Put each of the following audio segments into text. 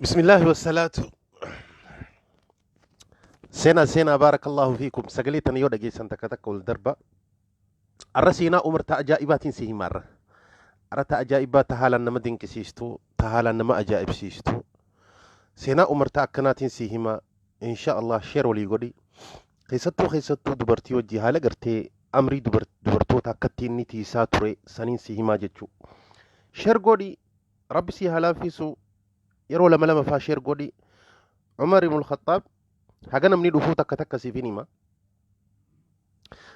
Bismillaahi wassalaatu. Seenaa seenaa baarakallahu fiikum. Sagalee tana yoo dhageessan takka takka ol darba. Arra seenaa Umar ta ajaa'ibaatiin si hima arra. Arra ta ajaa'ibaa ta haalaan nama dinqisiistu, ta haalaan nama ajaa'ibsiistu. Seenaa Umar ta akkanaatiin si hima. Insha Allah share walii godhi. Keessattuu keessattuu dubartii wajji haala gartee amrii dubartoota akkatti inni tiisaa ture saniin si himaa jechuu. Share godhi. Rabbi sii haa laaffisu. Yeroo lama lama faa share godhi. Umar ibn Khattaab haga namni dhufuu takka takka siif hin hima.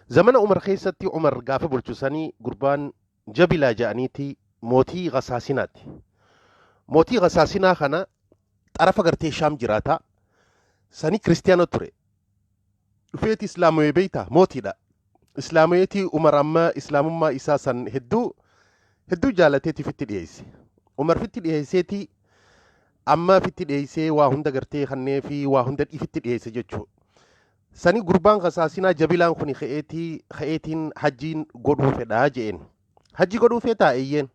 Zamana Umar keessatti Umar gaafa bulchu sanii gurbaan Jabilaa ja'aniiti mootii Ghasaasinaati. Mootii Ghasaasinaa kana xarafa gartee Shaam jiraata. Sanii kiristiyaana ture. Dhufeeti Islaamawee beeyta mootiidha. Islaamaweetii Umar amma Islaamummaa isaa san hedduu hedduu jaalateeti fitti dhiyeesse. Umar fitti dhiyeesseeti amma fitti dhiyeessee waa hunda gartee kannee fi waa hunda fitti dhiyeesse jechuudha. Sani gurbaan kasaasinaa jabilaan kuni ka'eetii ka'eetiin hajjiin godhuu fedhaa je'een. Hajji godhuu feetaa eeyyeen.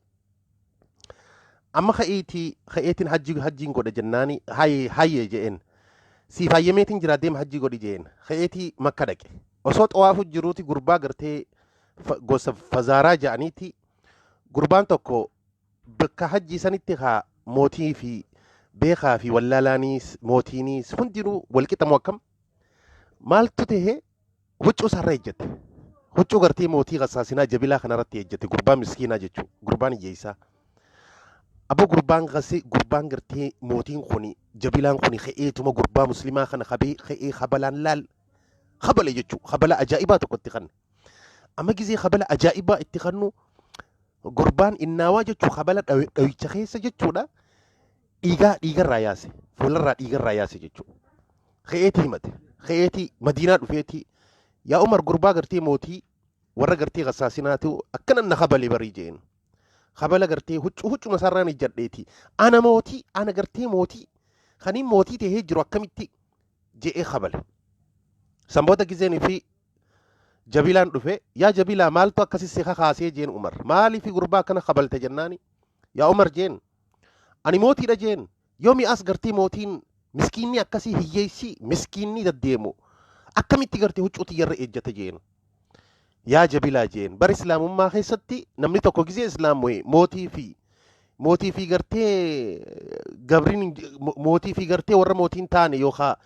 Amma ka'iitii ka'eetiin hajji hajjiin godha jennaani hayyee hayyee je'een. Siif hayyameetiin jira deem hajji godhi je'een. Ka'eetii makka dhaqe. Osoo xawaafu jiruuti gurbaa gartee gosa fazaaraa ja'aniiti gurbaan tokko bakka hajjii sanitti haa mootii fi beekaa fi wallaalaaniis mootiiniis hundinuu walqixamu akkam maaltu ta'e huccuu isaarra ejjette. Huccuu gartee mootii qassaasinaa jabilaa kanarratti ejjette gurbaa miskiinaa jechuudha. Gurbaan hiyyeessaa. Aboo gurbaan qasee gurbaan gartee mootiin kuni jabilaan kuni ka'eetuma gurbaa muslimaa kana qabee ka'ee kabalaan laal kabale jechuudha. Kabala ajaa'ibaa tokko itti kanne. Amma gizee kabala ajaa'ibaa itti kannu gurbaan innaawaa jechuun kabala dhawicha keessa jechuudha. Dhiigaa dhiigarraa yaase fuularraa dhiigarraa yaase jechuudha. Ka'eeti himate. Ka'eeti Madiinaa dhufeeti. Yaa Umar gurbaa gartee mootii warra gartee qassaasinaatu akkana na kabale barii jeen. Kabala gartee huccuu huccuma isaarraan ijjadheeti. Ana mootii ana gartee mootii kaniin mootii tahee jiru akkamitti je'ee kabale. San booda gizeen fi Jabilaan dhufe yaa Jabilaa maaltu akkasi si kakaasee jeen Umar. Maaliif gurbaa akkana kabalte jennaani. Yaa Umar jeen ani mootiidha jeen Yoomi as gartee mootiin miskiinni akkasii hiyyeessi miskiinni daddeemu akkamitti gartee huccuu tiyyarra ejjata jeen. Yaa jabilaa jeen bar islaamummaa keessatti namni tokko gizee islaamwe mootii fi mootii fi gartee gabriin mootii fi gartee warra mootiin taane yookaa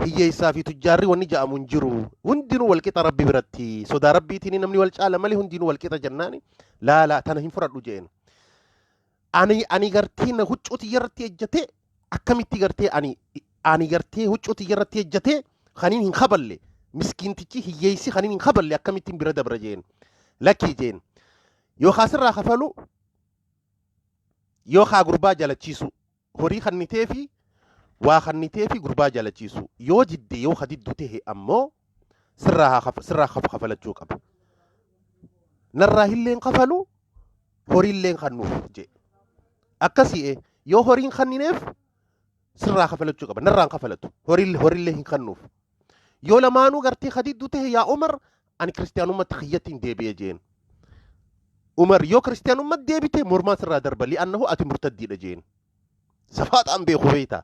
hiyyeessaa fi tujjaarri wanni ja'amu hin jiru. Hundinuu walqixa rabbi biratti sodaa rabbiitiin namni wal caala malee hundinuu walqixa jennaani laalaa tana hin fudhadhu jeen. Ani ani gartee na huccuu tiyya irratti ejjatee akkamitti gartee ani ani gartee huccuu tiyya irratti ejjatee kaniin hin kaballe miskiintichi hiyyeessi kaniin hin kaballe akkamittiin bira dabra jeen lakkii jeen yookaa sirraa kafalu yookaa gurbaa jalachiisu horii kannitee fi waa kannitee fi gurbaa jalachiisu yoo didde yoo ka diddu tahe ammoo sirraa haa sirraa kafalachuu qaba. Narraa hilleen kafalu horiilleen kannuuf jee. Akkasii ee yoo horiin kannineef sirraa kafalachuu qaba narraan kafalatu horiillee hin kannuuf. Yoo lamaanuu gartee ka diddu tahe yaa Umar ani kiristiyaanummaatti kiyyatti hin deebi'e jeen. Umar yoo kiristiyaanummaatti deebite mormaan sirraa darba li'annahu ati murtaddiidha jeen. Safaaxaan beeku beeyta.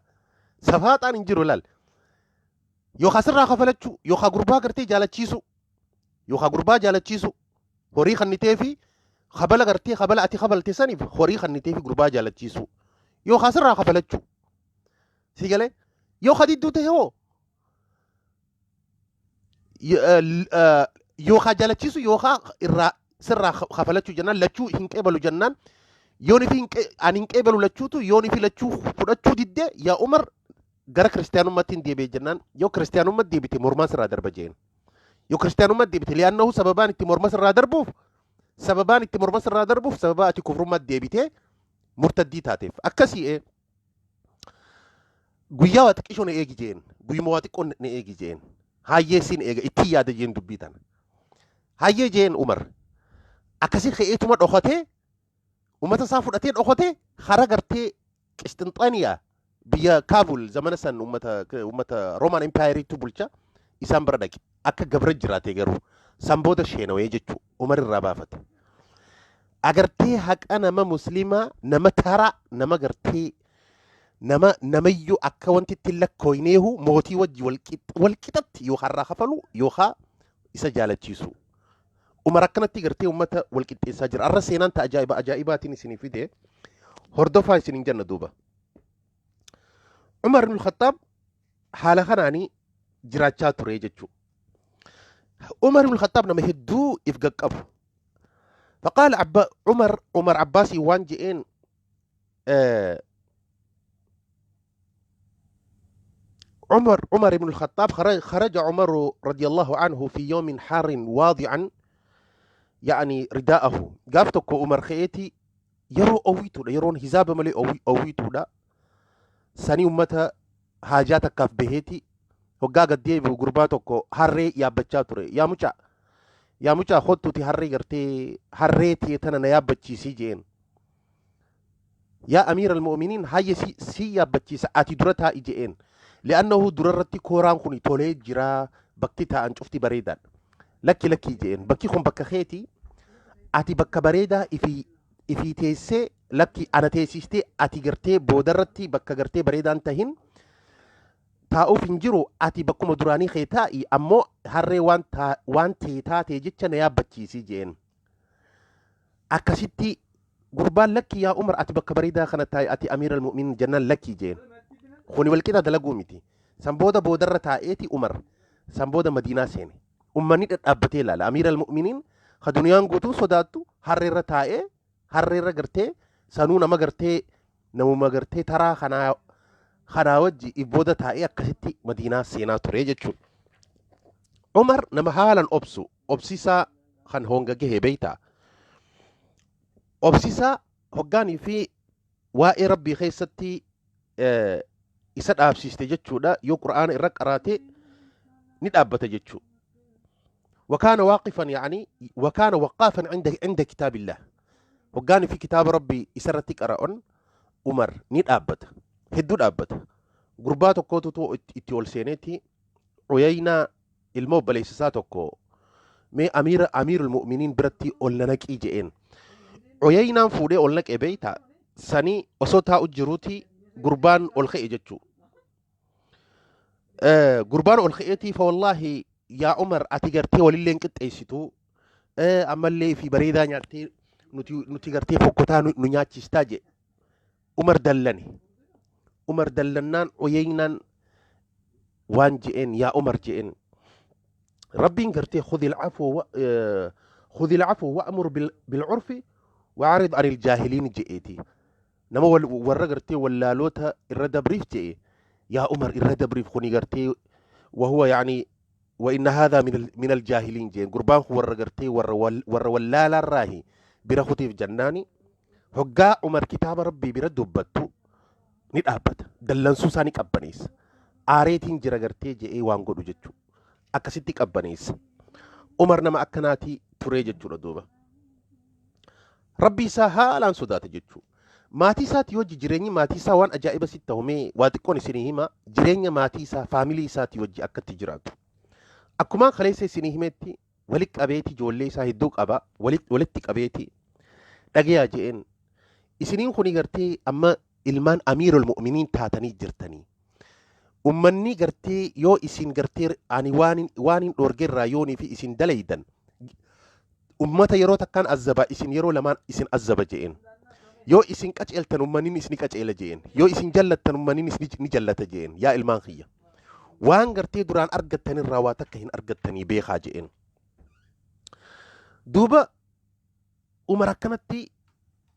Safaaxaan hin jiru laal. Yookaan sirraa kafalachuu yookaan gurbaa gartee jaalachiisuu yookaan gurbaa jaalachiisuu horii kannitee fi kabala gartee kabala ati kabalte saniif horii kannitee fi gurbaa jaalachiisuu yookaan sirraa kafalachuu. Si galee yoo kadidduu ta'e hoo yookaan jaalachiisu yookaan irraa sirraa kafalachuu jennaan lachuu hin qeebalu jennaan yoon fi ani hin qeebalu lachuutu yoon fi lachuu fudhachuu didde yaa Umar gara kiristiyaanummaatti hin deebi'e jennaan yoo kiristiyaanummaatti deebite mormaan sirraa darba jeen yoo kiristiyaanummaatti deebite li'aannahu sababaan itti morma sirraa darbuuf sababaan itti morma sirraa darbuuf sababa ati kufrummaatti deebitee murtaddii taateef akkasii ee guyyaa waa xiqqishoo na eegi jeen guyyuma waa xiqqoo na eegi jeen hayyee siin eega ittiin yaada jeen dubbii tana hayyee jeen Umar akkasii ka'eetuma dhokatee ummata isaa fudhatee dhokatee hara gartee Qisxinxaaniyaa biyya Kaabul zamana san ummata ummata Roomaan Empaayeeriitu bulcha isaan bira dhaqe akka gabra jiraate garuu san booda sheenawee jechuu Umar irraa baafate. Agartee haqa nama musliimaa nama taraa nama gartee Nama namayyuu akka wanti itti hin lakkooyneehu mootii wajji walqixatti yookaan irraa kafalu yookaan isa jaalachiisu. Umar akkanatti gartee ummata walqixxeessaa jira. Arra seenaan ta ajaa'iba ajaa'ibaatiin isinii fide hordofaa isiniin jenna duuba. Umar ibn Khattaab haala kanaanii jiraachaa ture jechuudha. Umar ibn Khattaab nama hedduu if gaqqabu. Faqaala Abba Umar Umar Abbaasii waan je'een عمر بن الخطاب خرج عمر رضي الله عنه في يوم حار واضعا يعني رداءه. قاف tokko Umar ka'eeti yeroo owwiituudha, yeroon hizaaba malee owwiituudha. Sanii ummata haajaa takkaaf baheeti hoggaa gad deebi'u gurbaa tokko harree yaabbachaa ture. Yaa mucaa, yaa mucaa, kottuuti harree gartee harree tee tana na yaabbachiisii jeen. Yaa amiira almu'miniin, hayya si yaabbachiisa, ati dura taa'i je'een. Li'annahu dura irratti kooraan kun tolee jira, bakki taa'an cufti bareedaadha. Lakki, lakki je'een, bakki kun bakka keeti, ati bakka bareedaa ifii teessee, lakki, ana teessistee ati gartee boodarratti bakka gartee bareedaan tahin taa'uuf hin jiru, ati bakkuma duraanii kee taa'i, ammoo harree waan tee taatee jecha na yaabbachiisii je'een. Akkasitti gurbaan lakki, yaa Umar, ati bakka bareedaa kana taa'i, ati amiira almu'miniin jennaan, lakki jeen. Kuni walqixa dalaguu miti. San booda boodarra taa'eeti Umar san booda Madiinaa seene. Ummanni dhadhaabbatee ilaala. Amiira almu'miniin ka duniyaan guutuu sodaattu harreerra taa'ee, harreerra gartee sanuu nama gartee namuma gartee taraa kanaa wajji if booda taa'ee akkasitti Madiinaa seenaa ture jechuudha. Umar nama haalan obsu, obsisaa kan honga gahe beeytaa. Obsisaa hoggaanii fi waa'ee rabbii keessatti isa dhaabsiste jechuudha. Yoo qura'aana irra qaraate ni dhaabbata jechuudha. وكان واقفا يعني وكان وقافا عند كتاب الله. hoggaanii fi kitaaba rabbii isarratti qara'an Umar ni dhaabbata, hedduu dhaabbata. Gurbaa tokkotu itti ol seeneeti Uyaynaa ilma obboleessisaa tokko mee amiirul mu'miniin biratti ol na naqii je'een. Uyaynaan fuudhee ol naqee beeyta. Sanii osoo taa'u jiruuti gurbaan ol ka'e jechuu. Gurbaan ol ka'eetii fa wallaahi yaa Umar, ati gartee walillee hin qixxeessitu, ammallee fi bareedaa nyaattee nuti gartee fokkotaa nu nyaachistaa jedhe. Umar dallane. Umar dallannaan Uyaynaan waan je'een, yaa Umar je'een, rabbiin gartee خذ العفو وأمر بالعرف وأعرض عن الجاهلين je'eeti. Nama warra gartee wallaalota irra dabriif je'e. Yaa Umar, irra dabriif, kuni gartee وهو يعني وإن هذا من الجاهلين jeen. Gurbaan kun warra gartee warra wallaalarraahi, bira kutiif jannaani hoggaa Umar kitaaba rabbii bira dubbattu ni dhaabbata. Dallansuu isaa ni qabbaneessa. Aareetiin jira gartee je'ee waan godhu jechuudha. Akkasitti qabbaneessa. Umar nama akkanaatii turee jechuudha duuba. Rabbi isaa haalaan sodaata jechuudha. Maatii isaatii wajji jireenyi maatii isaa waan ajaa'iba sitti ta'u. Mee waa xiqqoon isinii hima, jireenya maatii isaa, faamilii isaatii wajji akkatti jiraatu. Akkumaan kaleessa isinii himetti walitti qabeeti ijoollee isaa hedduu qaba, walitti qabeeti dhagayaa je'een. Isiniin kuni gartee amma ilmaan amiirul mu'miniin taatanii jirtanii. Ummanni gartee yoo isin gartee ani waan hin dhoorgerraa yoonii fi isin dalaydan ummata yeroo takkaan azzaba, isin yeroo lamaan isin azzaba je'een. Yoo isin qaceeltan ummanni isin qaceela je'een. Yoo isin jallattan ummanni isin ni jallata je'een. Yaa ilmaan kiyya, waan gartee duraan argattanirraa waa takka hin argattanii beekaa je'een. Duuba Umar akkanatti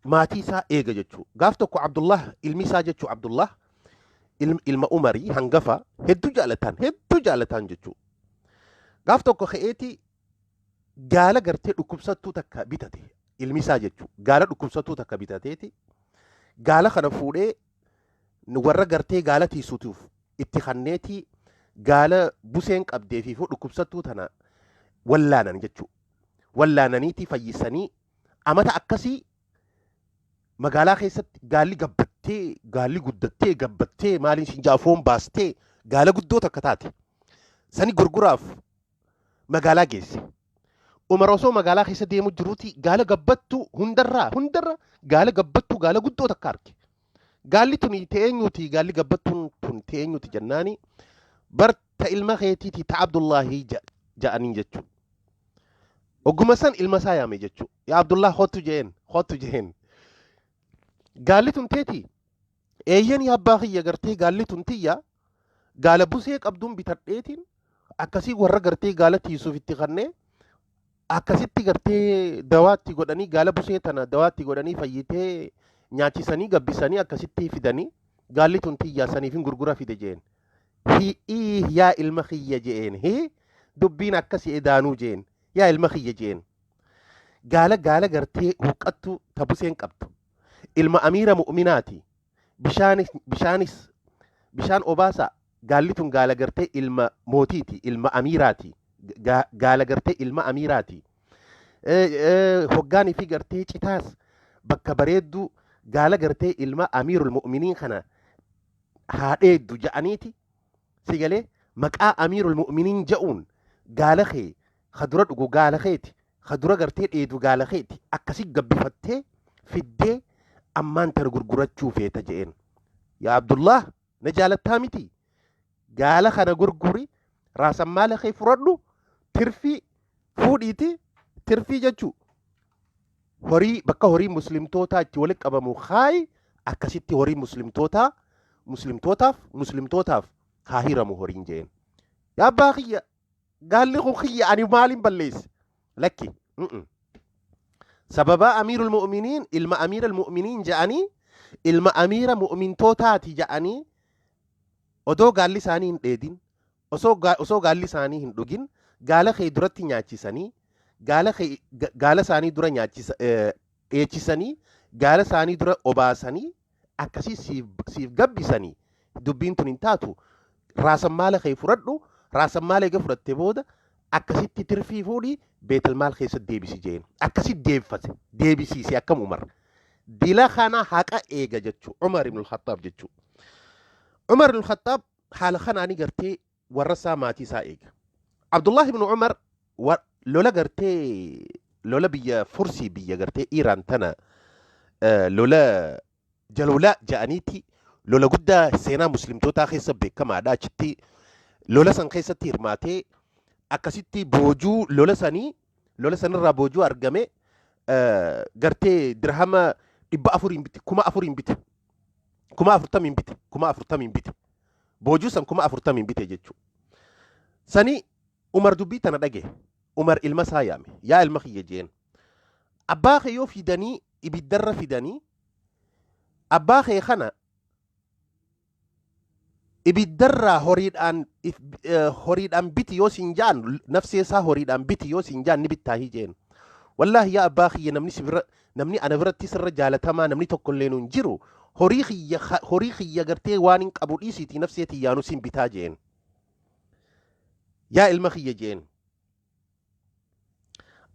maatii isaa eega jechuu. Gaaf tokko Abdullah ilmi isaa jechuu, Abdullah ilma Umarii hangafa, hedduu jaalatan, hedduu jaalatan jechuu. Gaaf tokko ka'eeti gaala gartee dhukkubsattuu takka bitate ilmi isaa jechuu. Gaala dhukkubsattuu takka bitateeti gaala kana fuudhee warra gartee gaala tiisutuuf itti kanneeti gaala buseen qabdee fi dhukkubsattuu tana wallaanan jechuu. Wallaananiiti fayyisanii amata akkasii magaalaa keessatti gaalli gabbattee, gaalli guddattee gabbattee, maaliin siin jaafoon baastee gaala guddoo takka taate. Sani gurguraaf magaalaa geesse. Umar osoo magaalaa keessa deemu jiruuti gaala gabbattuu hundarraa gaala gabbattuu gaala guddoo takka arge. Gaalli tuni ta eenyuti? Gaalli gabbattuun tun ta eenyuti jennaani, bar ta ilma keetiiti, ta Abdullaahii ja'aniin jechuu. Ogguma san ilma isaa yaame jechuu. Yaa Abdullah, kottu jeen, kottu jeen. Gaalli tun teeti? Eeyyan yaa abbaa kiyya, gartee gaalli tun tiyya, gaala busee qabduun bitadheetiin akkasii warra gartee gaala tiisuuf itti kannee akkasitti gartee dawaatti godhanii, gaala busee tana dawaatti godhanii fayyitee nyaachisanii gabbisanii akkasitti fidanii, gaalli tun tiyyaa, saniif hin gurgura fide jeen. Hi'ii yaa ilma kiyya jeen, hii dubbiin akkasii edaanuu jeen, yaa ilma kiyya jeen. Gaala gartee huqqattu ta buseen qabdu. Ilma amiira mu'minaati. Bishaanis bishaan obaasa, gaalli tun gaala gartee ilma mootiiti, ilma amiiraati. Gaala gartee ilma amiiraati. Hoggaanii fi gartee citaas bakka bareedduu gaala gartee ilma amiirul mu'miniin kana haa dheeddu ja'aniiti, si galee, maqaa amiirul mu'miniin ja'uun gaala kee ka dura dhugu gaala keeti, ka dura gartee dheedu gaala keeti, akkasi gabbifattee fiddee ammaan tana gurgurachuu feeta je'een. Yaa Abdullah, na jaalattaa miti? Gaala kana gurguri, raasan maala kee fudhadhu, tirfii fuudhiiti, tirfii jechuu horii bakka horii muslimtootaa itti walitti qabamu kaayi, akkasitti horii muslimtootaa muslimtootaaf haa hiramu horiin jeen. Yaa abbaa kiyya, gaalli kun kiyya, ani maaliin balleesse? Lakki. Sababaa amiirul mu'miniin, ilma amiiral mu'miniin ja'anii, ilma amiira mu'mintootaati ja'anii, odoo gaalli isaanii hin dheedin, osoo gaalli isaanii hin dhugin, gaala kee duratti nyaachisanii, gaala kee gaala isaanii dura nyaachisa dheechisanii, gaala isaanii dura obaasanii, akkasii siif gabbisanii, dubbiin tun hin taatu. Raasan maala kee fudhadhu, raasan maala eega fudhatte booda akkasitti tirfii fuudhii beetal maal keessatti deebisi jeen. Akkasitti deebifate, deebisiise. Akkam Umar dila kana haqa eega jechuu, Umar ibn al-Khattaab jechuu. Umar ibn al-Khattaab haala kanaani gartee warra isaa, maatii isaa eega. Abdullah ibn Umar lola gartee lola biyya Fursii, biyya gartee Iiraan tana, lola Jalulaa ja'aniiti, lola guddaa seenaa muslimtootaa keessa beekamaadha. Achitti lola san keessatti hirmaatee akkasitti boojuu lola sanii, lola sanirraa boojuu argame gartee dirhama 400n bite, 4,000n bite, 40,000n bite, 40,000n bite, boojuu san 40,000n bite jechuudha. Sanii Umar dubbii tana dhage. Umar ilma isaa yaame. Yaa ilma kiyya jeen. Abbaa kee yoo fidanii ibiddarra fidanii, abbaa kee kana ibiddarraa horiidhaan biti yoo siin ja'an, nafsee isaa horiidhaan biti yoo siin ja'an, ni bittaahii jeen. Wallaahi yaa abbaa kiyya, namni si bira, namni ana biratti sirra jaalatamaa namni tokko illee hin jiru, horii kiyya gartee waan hin qabu dhiisiitii nafsee tiyyaanuu siin bitaa jeen. Yaa ilma kiyya jeen.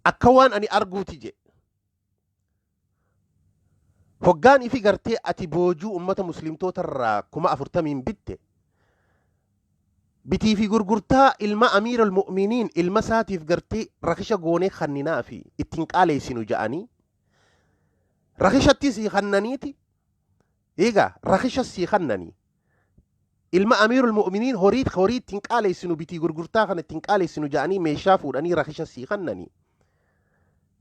Akka waan ani arguuti jee. Hoggaan ifi gartee ati boojuu ummata muslimtoota irraa 40,000n bitte, bitii fi gurgurtaa ilma amiiral mu'miniin, ilma isaatiif gartee rakisha goonee kanninaa fi ittiin qaaleessinu ja'anii rakishatti sii kannaniiti. Egaa rakisha sii kannanii, ilma amiirul mu'miniin horii ittiin qaaleessinu, bitii gurgurtaa kana ittiin qaaleessinu ja'anii meeshaa fuudhanii rakisha sii kannanii.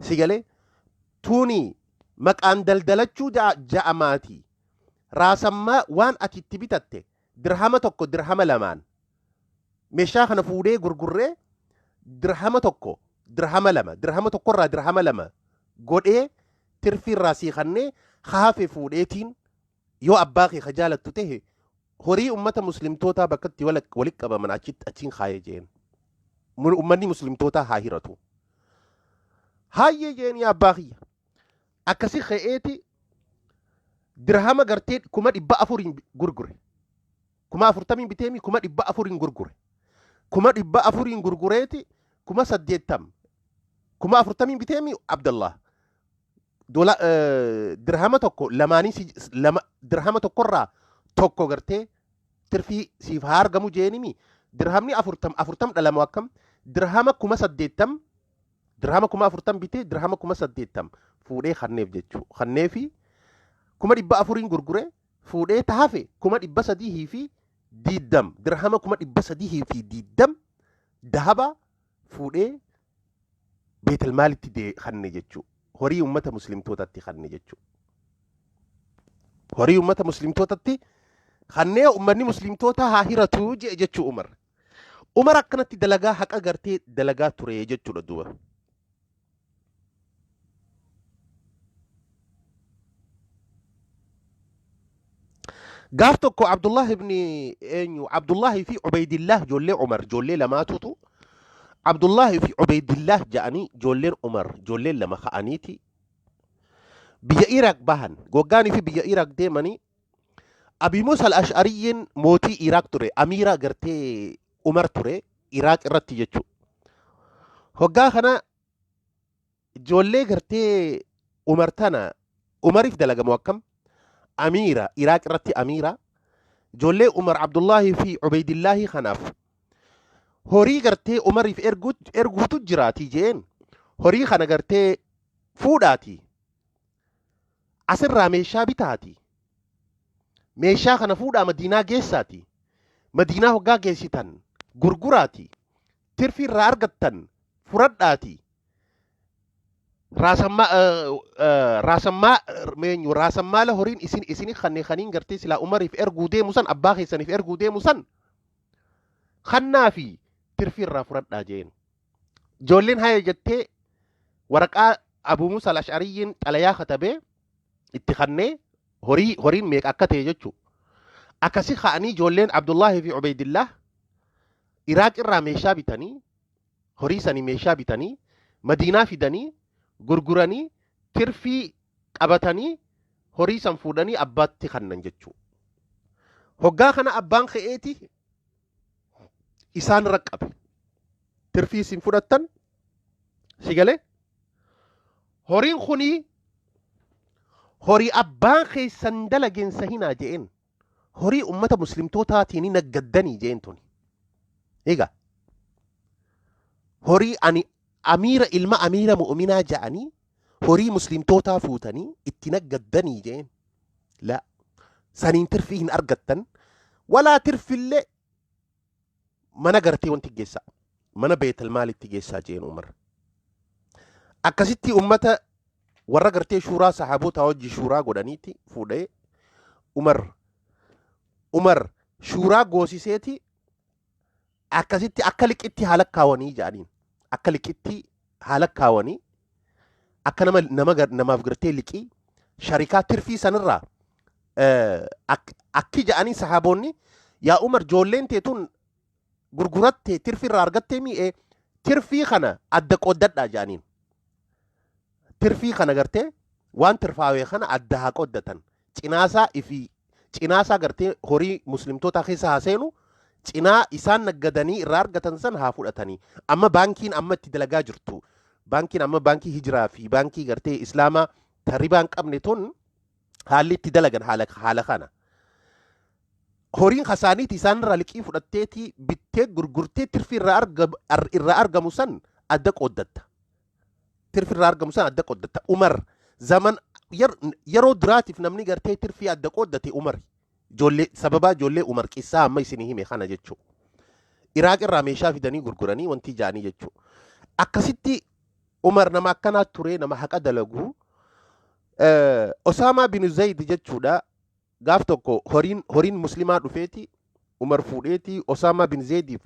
Si galee, tuuni maqaan daldalachuu ja'amaati. Raasammaa waan ati itti bitatte dirhama 1, dirhama 2n meeshaa kana fuudhee gurgurree, dirhama 1, dirhama 2, dirhama tokkorraa dirhama 2 godhee tirfii irraa sii kannee, hafe fuudheetiin yoo abbaa kee ka jaalattu ta'e horii ummata muslimtootaa bakka itti walitti qabaman achitti achiin kaayee jeen. Ummanni muslimtootaa haa hiratu. Haayyee jeen yaa abbaa kiyya. Akkasi ka'eeti dirhama gartee 400,000n gurgure. 40,000n biteemi 400,000n gurgure. 400,000n gurgureeti 80,000, 40,000n biteemi Abdallah. Dola dirhama 1 lamaanii si lama, dirhama tokkorraa tokko gartee tirfii siif haa argamu jeenimi, dirhamni 40 40 dhalamu akkam, dirhama 80,000, dirhama 40,000 bitee dirhama 80,000 fuudhee kanneef jechuu, kanneefi 400,000n gurgure. Fuudhee ta hafe 320,000, dirhama 320,000 dahaba fuudhee beetalmaalitti kanne jechuu, horii ummata muslimtootatti kanne jechuu. Horii ummata muslimtootatti kannee ummanni muslimtoota haa hiratu jee jechuu Umar. Umar akkanatti dalagaa haqa gartee dalagaa ture jechuudha duuba. Gaaf tokko Abdullah ibni eenyu, Abdullahi fi Ubaydillah, ijoollee Umar, ijoollee lamaatutu, Abdullahi fi Ubaydillah ja'anii, ijoolleen Umar ijoolleen lama ka'aniiti biyya Iraaq bahan. Goggaanii fi biyya Iraaq deemanii, Abi Musa al-Ash'ariyyiin mootii Iraaq ture, amiira gartee Umar ture Iraaq irratti jechuudha. Hoggaa kana ijoollee gartee Umar tana Umariif dalagamu akkam amiira Iraaq irratti amiira, ijoollee Umar Abdullahi fi Ubaydillahi kanaaf horii gartee Umariif erguutu jiraatii jeen, horii kana gartee fuudhaatii asirraa meeshaa bitaati, meeshaa kana fuudhaa Madiinaa geessaati, Madiinaa hoggaa geessitan gurguraati, tirfii irraa argattan fudhadhaati, raasammaa meenyu raasammaala horiin isin isini kanne kaniin gartee silaa Umariif erguu deemu san, abbaa keessaniif erguu deemu san kannaa fi tirfii irraa fudhadhaa jeen. Ijoolleen haya jettee waraqaa Abu Musa al-Ash'ariyyiin xalayaa katabee itti kannee, horii horiin meeqa akka ta'e jechuudha. Akkasi ka'anii ijoolleen Abdullahi fi Ubaydillah Iraaq irraa meeshaa bitanii, horii sanii meeshaa bitanii Madiinaa fidanii gurguranii, tirfii qabatanii, horii san fuudhanii abbaatti kannan jechuudha. Hoggaa kana abbaan ka'eeti isaan raqqabe. Tirfii isin fudhattan si galee, horiin kunii horii abbaan keessan dalageen sahinaa je'een, horii ummata muslimtootaatiin naggaddanii je'een tuni. Egaa horii ani amiira, ilma amiira mu'uminaa ja'anii horii muslimtootaa fuutanii itti naggaddanii je'een. La, saniin tirfii hin argattan, walaa tirfillee mana gartee wanti geessaa, mana beetal maalitti geessaa jeen Umar. Akkasitti ummata warra gartee shuuraa sahaabota wajji shuuraa godhaniiti fuudhee Umar. Umar shuuraa goosiseeti akkasitti akka liqitti haala kaawanii jedhaniin, akka liqitti haala kaawanii, akka nama nama namaaf gartee liqii sharikaa tirfii sanirraa akki jedhanii sahaabonni, yaa Umar, ijoolleen teetun gurguratte tirfii irraa argattee mi'ee, tirfii kana adda qooddadhaa jedhaniin. Tirfii kana gartee waan tirfaawee kana adda haa qooddatan, cinaasaa ifi cinaasaa gartee horii muslimtootaa keessa haa seenu, cinaa isaan naggadanii irraa argatan san haa fudhatanii. Amma baankiin amma itti dalagaa jirtu, baankiin amma baankii hijiraa fi baankii gartee islaamaa ta ribaa hin qabne tun, haalli itti dalagan haala kana. Horiin kasaaniiti isaan irraa liqii fudhatteeti bittee gurgurtee tirfii irraa argamu san adda qooddatta. Tirfii irraa argamu san adda qooddatta. Umar zaman yeroo duraatiif namni gartee tirfii adda qooddate Umar. Ijoollee sababaa ijoollee Umar qissaa amma isinii hime kana jechuudha. Iraaq irraa meeshaa fidanii gurguranii wanti jaanii jechuudha. Akkasitti Umar nama akkanaa ture, nama haqa dalagu. Osaamaa bin Zayd jechuudha. Gaaf tokko horiin muslimaa dhufeeti Umar fuudheeti Osaamaa bin Zaydiif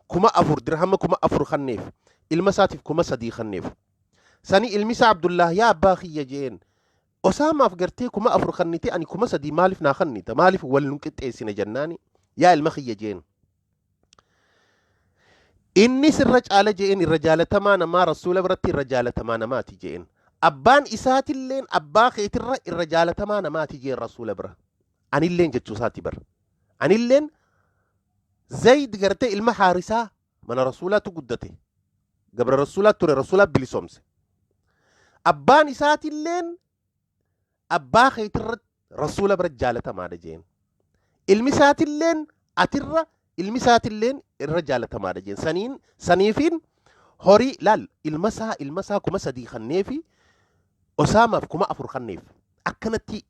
4,000, dirhama 4,000 kanneef, ilma isaatiif 3,000 kanneef. Sani ilmi isaa Abdullah, yaa abbaa kiyya jeen, Osaamaaf gartee 4,000 kannite, ani 3,000 maaliif naa kannita, maaliif wal nun qixxeessine jennaani, yaa ilma kiyya jeen. Inni sirra caala jeen, irra jaalatamaa namaa rasuula biratti irra jaalatamaa namaati jeen. Abbaan isaatilleen abbaa keetirra irra jaalatamaa namaati jeen rasuula bira. Anilleen jechuu isaati bara. Anilleen Zayd gartee ilma Haarisaa mana rasuulaatu guddate. Gabra rasuulaa ture, rasuulaa bilisoomse. Abbaan isaatilleen abbaa keetirra rasuula bira jaalatamaadha jeen. Ilmi isaatilleen atirra, ilmi isaatilleen irra jaalatamaadha jeen. Saniin saniifiin horii laal ilma isaa 3,000 kanneefi Osaamaaf 4,000 kanneef. Akkanatti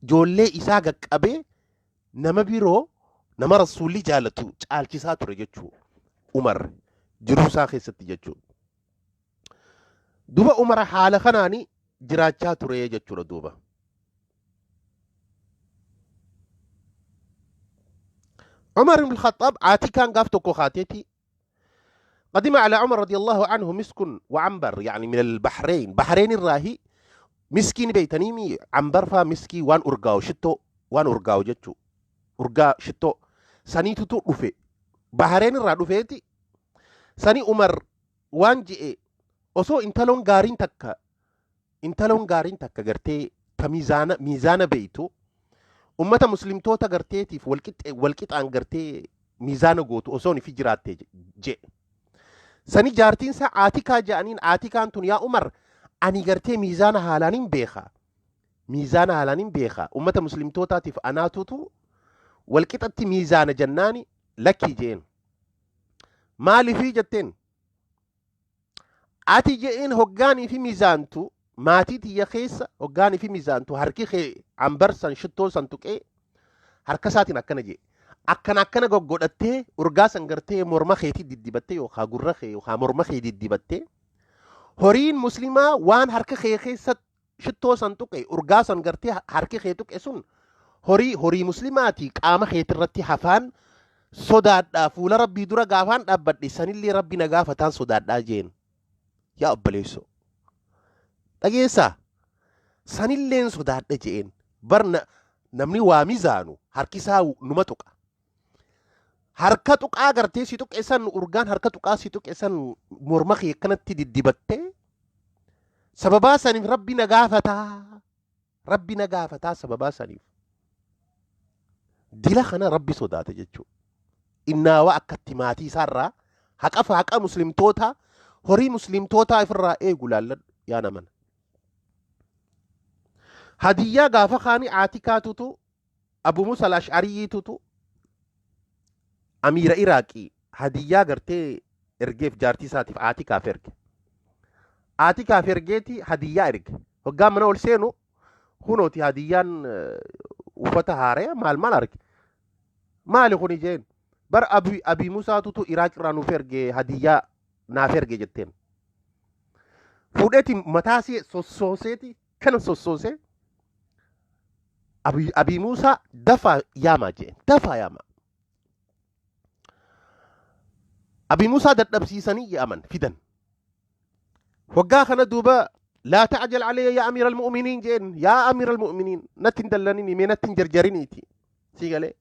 Ijoollee isaa gaqqabee nama biroo nama rasuulli jaalatu caalchisaa ture jechuu Umar jiruu isaa keessatti jechuu. Duba Umar haala kanaani jiraachaa ture jechuudha duuba. Umar ibn Khaxaab Aatikaan gaaf tokko kaateeti قدم على عمر رضي الله عنه مسك وعنبر، يعني من البحرين، بحرين الراهي مسكين بيتنيمي عنبر فا مسكي وان أرقاو شتو وان أرقاو جتشو أرقا شتو سني تتو رفي بحرين الرا رفيتي سني عمر وان جئ أصو انتلون غارين تكا انتلون غارين تكا غرتي تميزان ميزان بيتو أمة مسلم توتا غرتيتي والكت عن غرتي ميزان غوتو أصوني في جراتي جئ sani jaartiin isaa Aatikaa jedhaniin. Aatikaan tun, yaa Umar, ani gartee miizaana haalaaniin beeka, miizaana haalaaniin beeka, ummata muslimtootaatiif anaatutu walqixatti miizaana jennaani, lakkii jeen. Maaliifii jetteen? Ati je'een hoggaanii fi miizaantu maatii tiyya keessa hoggaanii fi miizaantu harki kee ambarsan shittoo san tuqee harka isaatiin akkana jee akkana akkana goggodhattee urgaa san gartee morma keetii diddibattee yookaan gurra kee yookaan morma kee diddibattee horiin muslimaa waan harka kee keessa shittoo san tuqe urgaa san gartee harki kee tuqe sun horii muslimaati qaama keetirratti hafaan sodaadhaa, fuula rabbii dura gaafaan dhaabbadhe sanillee rabbi na gaafataan sodaadhaa jeen. Yaa obboleessoo, dhageessaa, sanilleen sodaadha jeen. Bar namni waa mizaanu harki isaa numa tuqa, harka tuqaa gartee si tuqe san urgaan harka tuqaa si tuqe san morma kee akkanatti diddibattee sababaa saniif rabbi na gaafataa, rabbi na gaafataa sababaa saniif. Dila kana rabbi sodaate jechuudha. Innaawa akkatti maatii isaarraa haqa haqa muslimtoota horii muslimtootaa ofirraa eegu laalladhu yaa namana. Hadiyyaa gaafa kaanii Aatikaatutu Abu Musa al-Ash'ariyyiitutu amiira Iraaqii hadiyyaa gartee ergeef, jaartii isaatiif Aatikaaf erge. Aatikaaf ergeeti hadiyyaa erge. Hoggaa mana ol seenu kunooti hadiyyaan uffata haaraa maal maal arge. Maali kuni jeen. Bar Abi Musaatutu Iraaq irraa nuuf erge, hadiyyaa naaf erge jetteen. Fuudheeti mataasii sossooseeti kana sossoosee Abi Musaa dafaa yaamaa jeen, dafaa yaamaa. Abi Musaa dadhabsiisanii yaaman fidan. Waggaa kana duuba لا تعجل علي يا أمير المؤمنين jeen. Yaa أمير المؤمنين, natti hin dallanini, mee natti hin jarjariniiti. Si galee.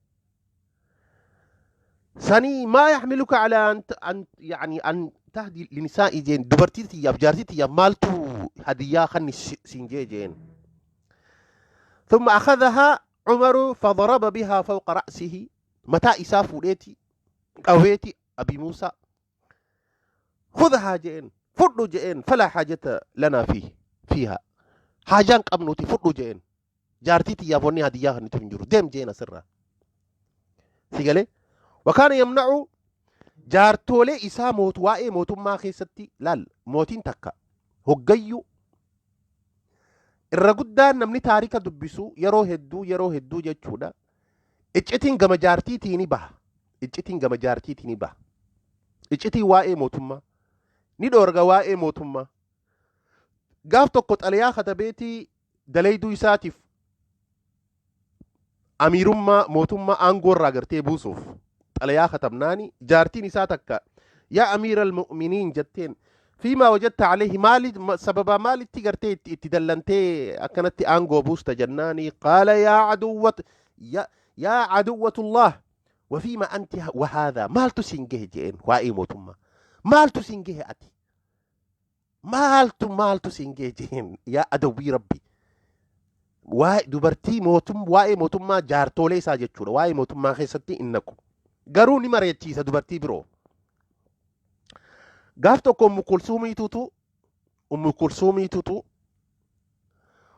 Sanii ما يحملك على أن يعني أن تهدي لنسائي jeen, dubartii tiyyaaf jaartii tiyyaaf maaltu hadiyyaa kan siin jee jeen. ثم أخذها عمر فضرب بها فوق رأسه, mataa isaa fuudheeti dhaweeti أبي موسى خذها jeen, fudhu jeen, فلا حاجة لنا فيها, haajaan qabnuti fudhu jeen, jaartii tiyyaaf wanni hadiyyaa kan hin jiru, deem jeen asirraa. Si galee? وكان يمنع jaartoolee isaa mootu waa'ee mootummaa keessatti. Laal, mootiin takka hoggayyuu irra guddaan namni taarika dubbisu yeroo hedduu yeroo hedduu jechuudha. Iccitiin gama jaartiitiin ni baha. Iccitiin gama jaartiitiin ni baha. Iccitiin waa'ee mootummaa ni dhoorga waa'ee mootummaa. Gaaf tokko xalayaa katabeetii dalayduu isaatiif amiirummaa mootummaa aangoo irraa gartee buusuuf xalayaa katabnaani jaartiin isaa takka yaa أمير المؤمنين jetteen, فيما وجدت عليه, maali sababa maalitti gartee itti dallantee akkanatti aangoo buusta jennaani, قال يا عدوة يا عدوة الله وفيما أنت وهذا, maaltu siin gahe jeen, waa'ee mootummaa maaltu siin gahe, ati maaltu maaltu siin gahe jeen, yaa adawwii rabbi. Waa'ee dubartii mootum waa'ee mootummaa jaartoolee isaa jechuudha, waa'ee mootummaa keessatti hin naqu, garuu ni mareechiisa dubartii biroo. Gaaf tokko Ummu Kulsuumiitutu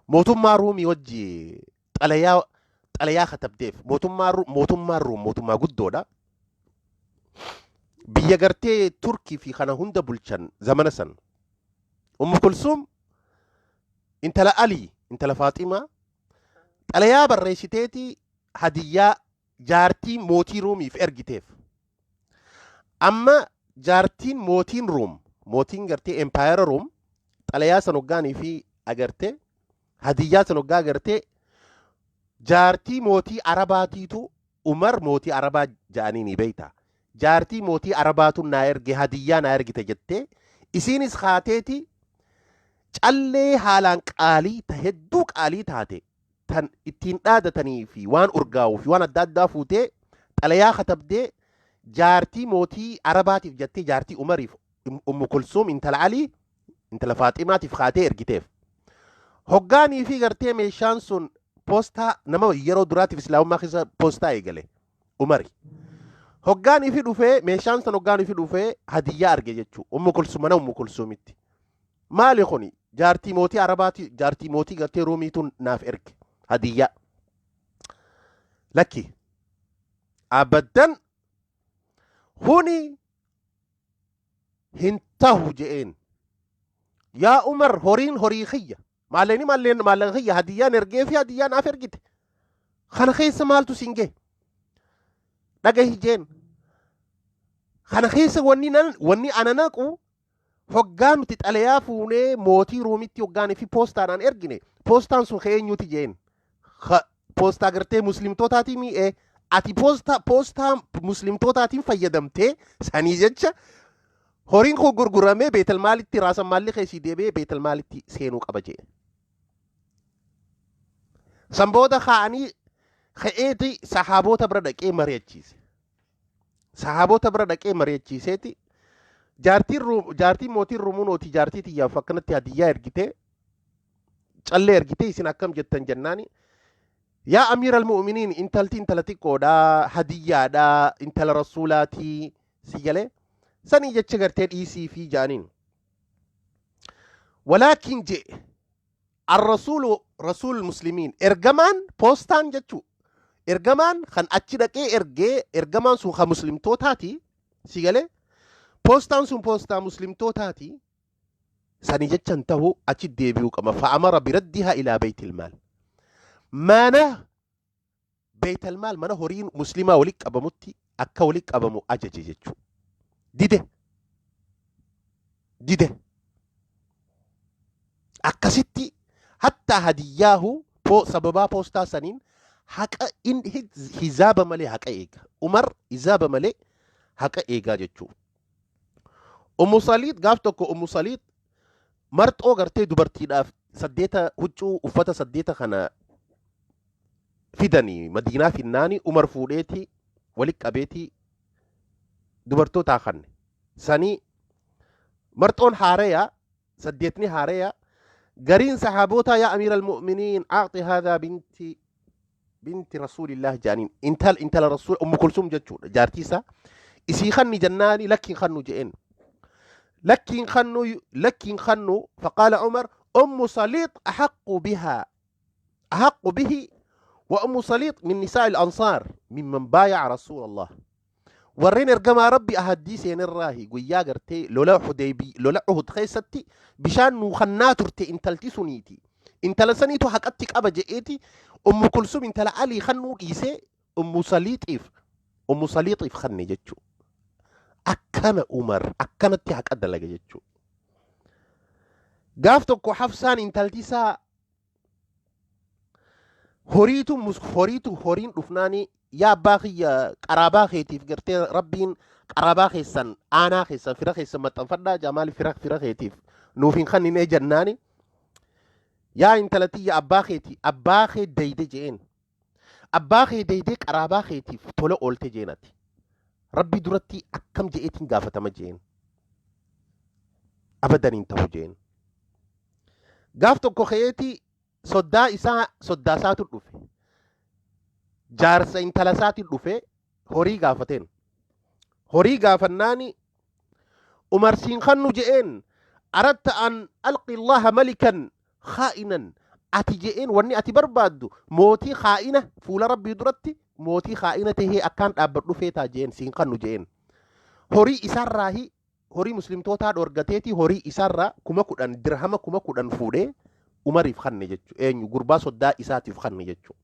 mootummaa Ruumii wajji xalayaa katabdeef. Mootummaa Ruum mootummaa guddoodha, biyya gartee Turkii fi kana hunda bulchan zamana san. Ummu Kulsuum intala Alii, intala Faaximaa. Xalayaa barreessiteeti hadiyyaa jaartii mootii Ruumiif ergiteef. Amma jaartiin mootiin Ruum, mootiin gartee empaayera Ruum, xalayaa san hoggaanii fi agartee hadiyyaa san hoggaa agartee, jaartii mootii Arabaatiitu, Umar mootii Arabaa ja'anii ni beeyta. Jaartii mootii Arabaatu naa erge, hadiyyaa naa ergite jettee, isiinis haateeti callee haalaan qaalii ta hedduu qaalii taate tan ittiin dhaadatanii fi waan urgaa'uu fi waan adda addaa fuutee, xalayaa katabdee, jaartii mootii Arabaatiif jettee, jaartii Umariif, Ummu Kulsuum intala Alii intala Faaximaatiif kaatee ergiteef. Hoggaanii fi gartee meeshaan sun poostaa, nama yeroo duraatiif islaamummaa keessa poostaa eegale Umari. Hoggaanii fi dhufee meeshaan sun, hoggaanii fi dhufee hadiyyaa arge jechuu Ummu Kulsuum mana Ummu Kulsuumitti. Maali kuni? Jaartii mootii Arabaati, jaartii mootii gartee Ruumiitu naaf erge hadiyyaa. Lakki, abaddan huni hin tahu je'een. Yaa Umar, horiin horii kiyya. Maallaqni maalleen maallaqa kiyya, hadiyyaan ergee fi hadiyyaan naaf ergite. Kana keessa maaltu siin gahe? Dhagahi jeen. Kana keessa wanni ana naqu, hoggaa nuti xalayaa fuunee mootii Ruumitti hoggaanii fi poostaadhaan ergine, poostaan sun eenyuti jeen. Poostaa gartee muslimtootaatii mi'ee ati poostaa muslimtootaatiin fayyadamtee, sanii jecha horiin koo gurguramee beetal maalitti raasan maalli keessii deebi'ee beetal maalitti seenuu qaba jee. San booda kaa'anii ka'eeti sahaabota bira dhaqee mari'achiise. Sahaabota bira dhaqee mari'achiiseeti, jaartiin mootiin Rumunooti jaartii tiyyaaf akkanatti hadiyyaa ergite, callee ergite, isin akkam jettan jennaani, yaa amiira almu'miniin, intalti intala xiqqoodha, hadiyyaadha, intala rasuulaatii si galee, sanii jecha gartee dhiisii fi jaaniin. Walaakin jee الرسول رسول المسلمين, ergamaan poostaan jechuu, ergamaan kan achi dhaqee ergee, ergamaan sun kan muslimtootaati si galee, poostaan sun poostaa muslimtootaati, sani jechan tahu achi deebi'uu qaba. فأمر بردها إلى بيت المال, mana beeytal maal, mana horiin muslimaa walitti qabamutti akka walitti qabamu ajaje jechuu. Dide, dide. Akkasitti hattaa hadiyyaahu sababaa poostaa saniin haqa in hizaaba malee haqa eega Umar, hizaaba malee haqa eegaa jechuu. Ummu Saliid, gaaf tokko Ummu Saliid marxoo gartee dubartiidhaaf saddeeta, huccuu uffata saddeeta kana fidanii Madiinaa finnaani, Umar fuudheeti walitti qabeeti dubartootaa kanne. Sanii marxoon haareya, saddeetni haareya. Gariin sahaabota, yaa amiira almu'miniin, أعط هذا بنت رسول الله jaaniin, intala rasuul Ummu Kulsum jechuudha, jaartii isaa isii kanni jennaani, lakkiin kannu je'een, lakkiin kannu, lakkiin kannu. فقال عمر أم سليط أحق بها، أحق به، وأم سليط من نساء الأنصار ممن بايع رسول الله. Warreen ergamaa rabbi ahaddii seenirraahi, guyyaa gartee lola Hudaybii, lola Uhud keessatti bishaan nuu kannaa turte intalti suniiti, intala saniitu haqatti qaba je'eeti, Ummu Kulsum intala Alii kannuu dhiisee Ummu Saliixiif kanne jechuu. Akkana Umar akkanatti haqa dalaga jechuu. Gaaf tokko Hafsaan intalti isaa horiitu horiin dhufnaani, yaa abbaa kiyya, qaraabaa keetiif gartee rabbiin qaraabaa keessan, aanaa keessan, fira keessan maxxanfadhaa jaa, maali fira keetiif nuuf hin kanninee jennaani, yaa intala tiyya, abbaa keeti, abbaa kee deyde je'een, abbaa kee deydee qaraabaa keetiif tola oolte jeenati, rabbi duratti akkam je'eetiin gaafatama jeen, abadan hin ta'u jeen. Gaaf tokko ka'eeti soddaa isaa, soddaa isaatu dhufe, jaarsa intala isaatiin dhufe, horii gaafateen. Horii gaafannaani Umar siin kannu je'een. أردت أن ألقي الله ملكا خائنا, ati je'een, wanni ati barbaaddu mootii khaa'ina, fuula rabbii duratti mootii khaa'ina tahee akkaan dhaabbadhu feetaa je'een, siin kannu je'een. Horii isaarraahi, horii muslimtootaa dhoorgateeti, horii isaarraa 10,000 dirhama, 10,000 fuudhee Umariif kanne jechuudha. Eenyu gurbaa soddaa isaatiif kanne jechuudha.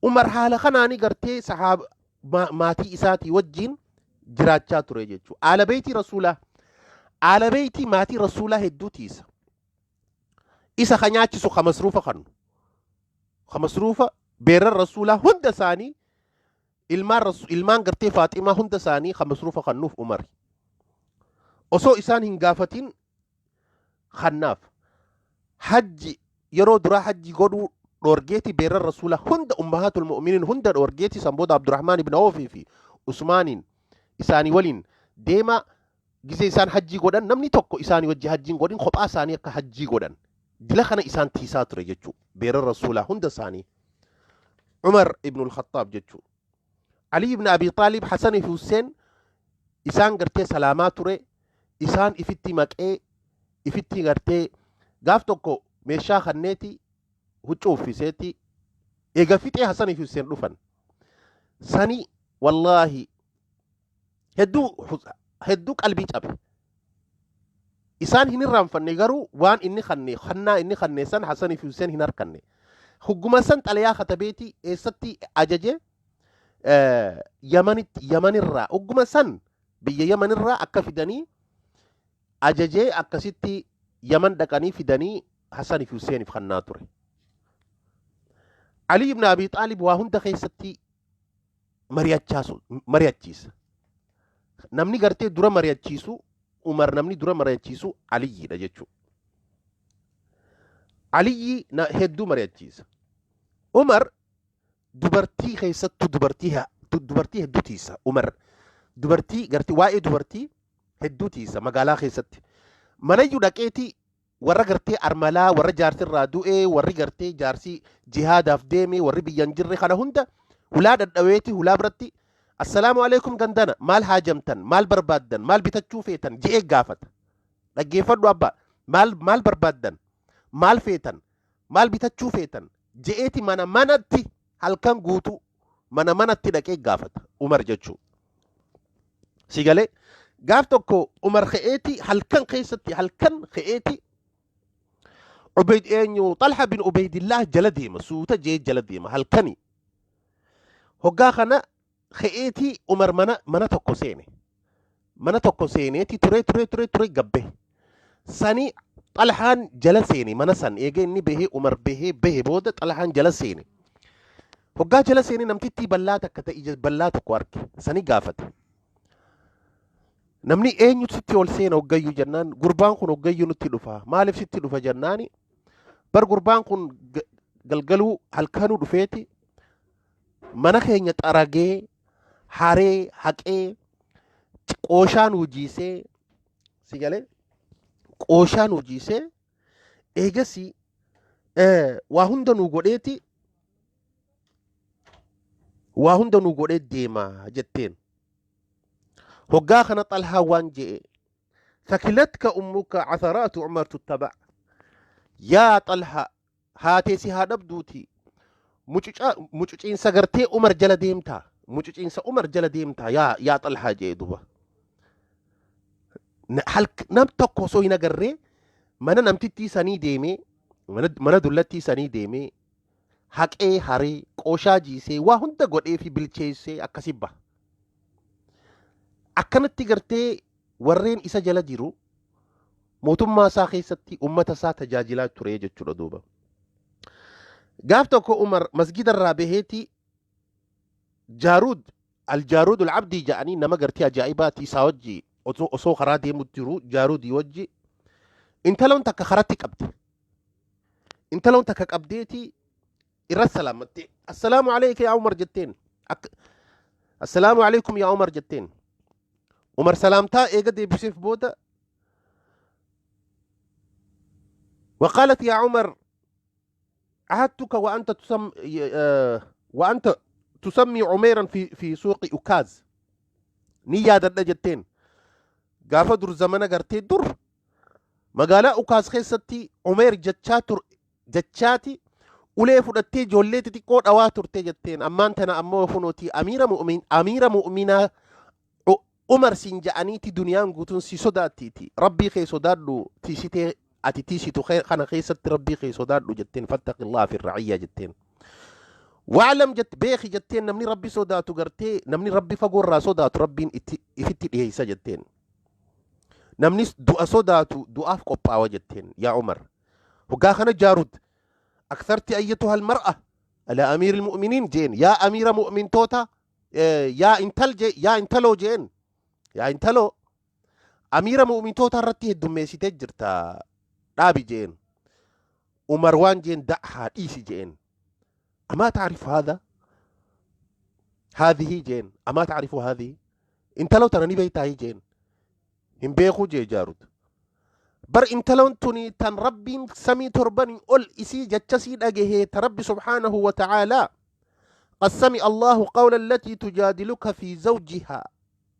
Umar haala kanaanii gartee sahaaba maatii isaatii wajjin jiraachaa ture jechuudha. Aala beeytii rasuulaa aala beeytii maatii rasuulaa hedduu tiisa. Isa ka nyaachisu ka masruufa kannu. Ka masruufa beerran rasuulaa hunda isaanii ilmaan gartee Faaximaa hunda isaanii ka masruufa kannuuf Umari. Osoo isaan hin gaafatin kannaaf. Hajji yeroo duraa hajji godhuu dhoorgeeti beerran rasuulaa hunda ummahaatul mu'miniin hunda dhoorgeeti san booda Abdurrahmaan ibn Awfii fi Usmaaniin isaanii waliin deema gizee isaan hajjii godhan namni tokko isaanii wajji hajjiin godhin kophaa isaanii akka hajjii godhan dila kana isaan tiisaa ture jechuu beerran rasuulaa hunda isaanii Umar ibn al-Khattaab jechuu. Ali ibn Abi Xaalib Hasanii fi Hussein isaan gartee salaamaa ture isaan ifitti maqee ifitti gartee gaaf tokko meeshaa kanneeti huccuu uffiseeti eega fixee Hasanii fi Hussein dhufan sani wallaahi hedduu hedduu qalbii cabe. Isaan hin irraanfanne garuu waan inni kanne hannaa inni kanne san Hasanii fi Hussein hin harkanne. Hugguma san xalayaa katabeeti eessatti ajaje Yamanitti Yamanirraa hugguma san biyya Yamanirraa akka fidanii ajajee akkasitti Yaman dhaqanii fidanii Hasanii fi Husseiniif kannaa ture. Ali ibn Abi Xaalib waa hunda keessatti mari'achiisa. Namni gartee dura mari'achiisu Umar namni dura mari'achiisu Aliyyiidha jechuudha. Aliyyi hedduu mari'achiisa. Umar dubartii keessattuu dubartii hedduu tiisa. Umar dubartii gartee waa'ee dubartii hedduu tiisa magaalaa keessatti. Manayyuu dhaqeetii warra gartee armalaa warra jaarsirraa du'ee warri gartee jaarsi jihaadaaf deeme warri biyya hin jirre kana hunda hulaa dhadhaweeti hulaa biratti assalaamu alaikum gandana maal haajamtan maal barbaaddan maal bitachuu feetan je'ee gaafata. Dhaggeeffadhu abbaa maal maal barbaaddan maal feetan maal bitachuu feetan je'eeti mana manatti halkan guutuu mana manatti dhaqee gaafata Umar jechuu. Si galee gaaf tokko Umar ka'eeti halkan keessatti halkan ka'eeti Ubayd eenyu Xalha bin Ubaydillah jala deema suuta jee jala deema halkani. Hoggaa kana ka'eeti Umar mana mana tokko seene. Mana tokko seeneeti ture ture ture ture gabbe. Sani Xalhaan jala seene mana san eega inni bahee Umar bahee bahe booda Xalhaan jala seene. Hoggaa jala seene namtittii bal'aa takka ta'e ija bal'aa tokko arge sani gaafate. Namni eenyu sitti ol seena hoggayyuu jennaan gurbaan kun hoggayyuu nutti dhufa maaliif sitti dhufa jennaani bar gurbaan kun galgaluu halkanuu dhufeeti mana keenya xaragee haree haqee qooshaa nuu jiisee si galee qooshaa nuu jiisee eegasii waa hunda nuu godheeti waa hunda nuu godhee deema jetteen. Hoggaa kana Xalhaa waan je'e thakilatka ummuka atharaatu Umar tuttaba yaa Xalhaa haatee si haa dhabduuti mucuciinsa gartee Umar jala deemtaa mucuciinsa Umar jala deemtaa yaa yaa Xalhaa je'e duba. Nam tokko osoo hin agarree mana namtittii sanii deemee mana dullattii sanii deemee haqee haree qooshaa jiisee waa hunda godhee fi bilcheessee akkasi baha. Akkanatti gartee warreen isa jala jiru mootummaa isaa keessatti ummata isaa tajaajilaa ture jechuudha duuba. Gaaf tokko Umar masgida irraa baheeti Jaaruud Al-Jaaruud Al-Abdii jedhanii nama gartee ajaa'ibaati isaa wajji osoo karaa deemu jiru Jaaruudii wajji intaloon takka karatti qabde. Intaloon takka qabdeeti irra salaamatte. Assalaamu alayka yaa Umar jetteen. Assalaamu alaykum yaa Umar jetteen. Umar salaamtaa eega deebiseef booda وقالت يا عمر عهدتك وأنت تسمي وأنت تسمي عميرا في سوق أكاز ni yaadadha jetteen gaafa dur zamana gartee dur magaalaa Ukaaz keessatti Umeer jechaa tur jechaati ulee fudhattee ijoollee xixiqqoo dhawaa turte jetteen ammaan tana ammoo kunooti amiira mu'min amiira mu'minaa Umar siin ja'aniiti duniyaan guutuun si sodaattiiti rabbii kee sodaadhu tiisitee Ati tiisitu kana keessatti Rabbii kee sodaadhu jetteen. Fattaqillaaha fi raciyyaa jetteen. Wa'lam jette, beeki jetteen, namni Rabbi sodaatu gartee, namni Rabbi fagoo irraa sodaatu Rabbiin itti ifitti dhiheessa jetteen. Namni du'a sodaatu du'aaf qophaawa jetteen yaa Umar. Hoggaa kana Jaarud, aktharti ayyatuha almar'a ala amiiri almu'miniin jeen, yaa amiira mu'mintoota, yaa intal jee, yaa intaloo jeen, yaa intaloo, amiira mu'mintoota irratti heddummeessitee jirta, dhaabi jeen. Umar waan jeen, da'haa, dhiisi jeen. Amaa taarifu haadha haadhihi jeen, amaa taarifu haadhihi, intaloo tana ni beeytaahi jeen. Hin beekuu jee Jaarud. Bar intaloon tuni tan Rabbiin samii torbanii ol isii jechasii dhagahee, ta Rabbi subhaanahu wa ta'aalaa qad sami Allahu qawla allatii tujaadiluka fi zawjihaa,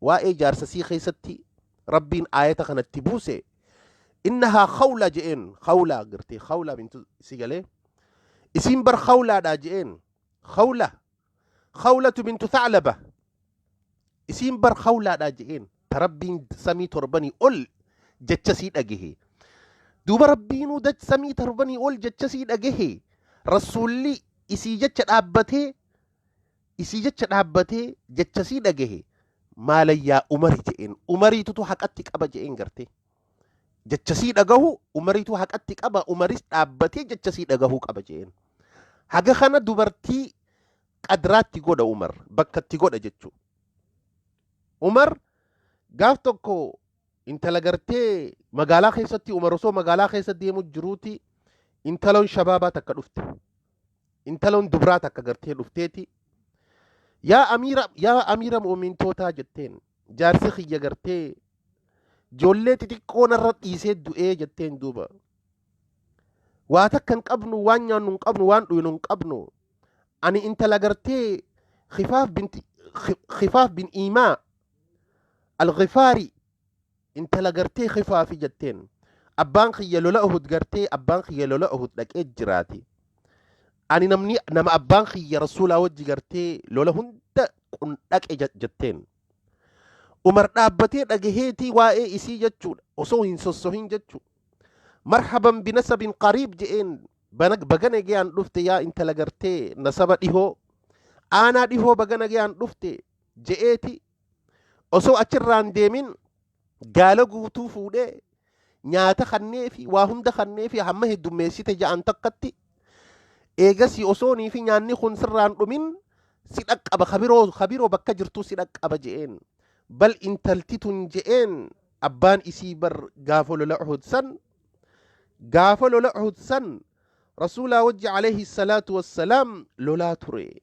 waa'ee jaarsasii keessatti Rabbiin aayata kanatti buuse, innahaa khawla je'een, khawlaa gartee, khawlaa bintu si galee, isiin bar khawlaadha je'een, khawla, Khawlatu bintu Tha'laba, isiin bar khawlaadha je'een, ta Rabbiin samii torbanii ol jecha sii dhagahe. Duuba Rabbiinuu samii torbanii ol jecha sii dhagahe, Rasuulli isii jecha dhaabbatee, isii jecha dhaabbatee jecha sii dhagahe, maalayyaa Umari je'een, Umariitutu haqatti qaba je'een gartee. Jecha sii dhagahu Umariitu haqatti qaba, Umaris dhaabbatee jecha sii dhagahuu qaba je'een. Haga kana dubartii qadraatti godha Umar, bakkatti godha jechuudha. Umar gaaf tokko intala gartee magaalaa keessatti, Umar osoo magaalaa keessa deemu jiruuti intaloon shabaabaa takka dhufte. Intaloon dubraa takka gartee dhufteeti. Yaa amiira, yaa amiira mu'mintootaa jetteen, jaarsi kiyya gartee ijoollee xixiqqoo narra dhiisee du'ee jetteen duuba. Waa takka hin qabnu, waan nyaannu hin qabnu, waan dhuynu hin qabnu. Ani intala gartee Khifaaf binti Khifaaf bin Iimaa Al-Ghifaari, intala gartee Khifaafi jetteen. Abbaan kiyya lola Uhud gartee, abbaan kiyya lola Uhud dhaqee jiraati. Ani namni nama abbaan kiyya Rasuulaa wajji gartee lola hunda qun dhaqe jetteen. Umar dhaabbatee dhagaheetii waa'ee isii jechuudha osoo hin sossohin jechuudha. Marhaban binasabin qariib je'een, baga nagayaan dhufte yaa intala gartee nasaba dhihoo, aanaa dhihoo, baga nagayaan dhufte je'eeti, osoo achirraan deemin gaala guutuu fuudhee nyaata kanneefi waa hunda kanneefi hamma heddummeessite ja'an takkatti. Eegasii osoonii fi nyaanni kun sirraan dhumin si dhaqqaba, kabiroo kabiroo bakka jirtuu si dhaqqaba je'een. Bal intalti tun je'een, abbaan isii bar gaafa lola Uhud san, gaafa lola Uhud san Rasuulaa wajji alayhi salaatu wassalaam lolaa ture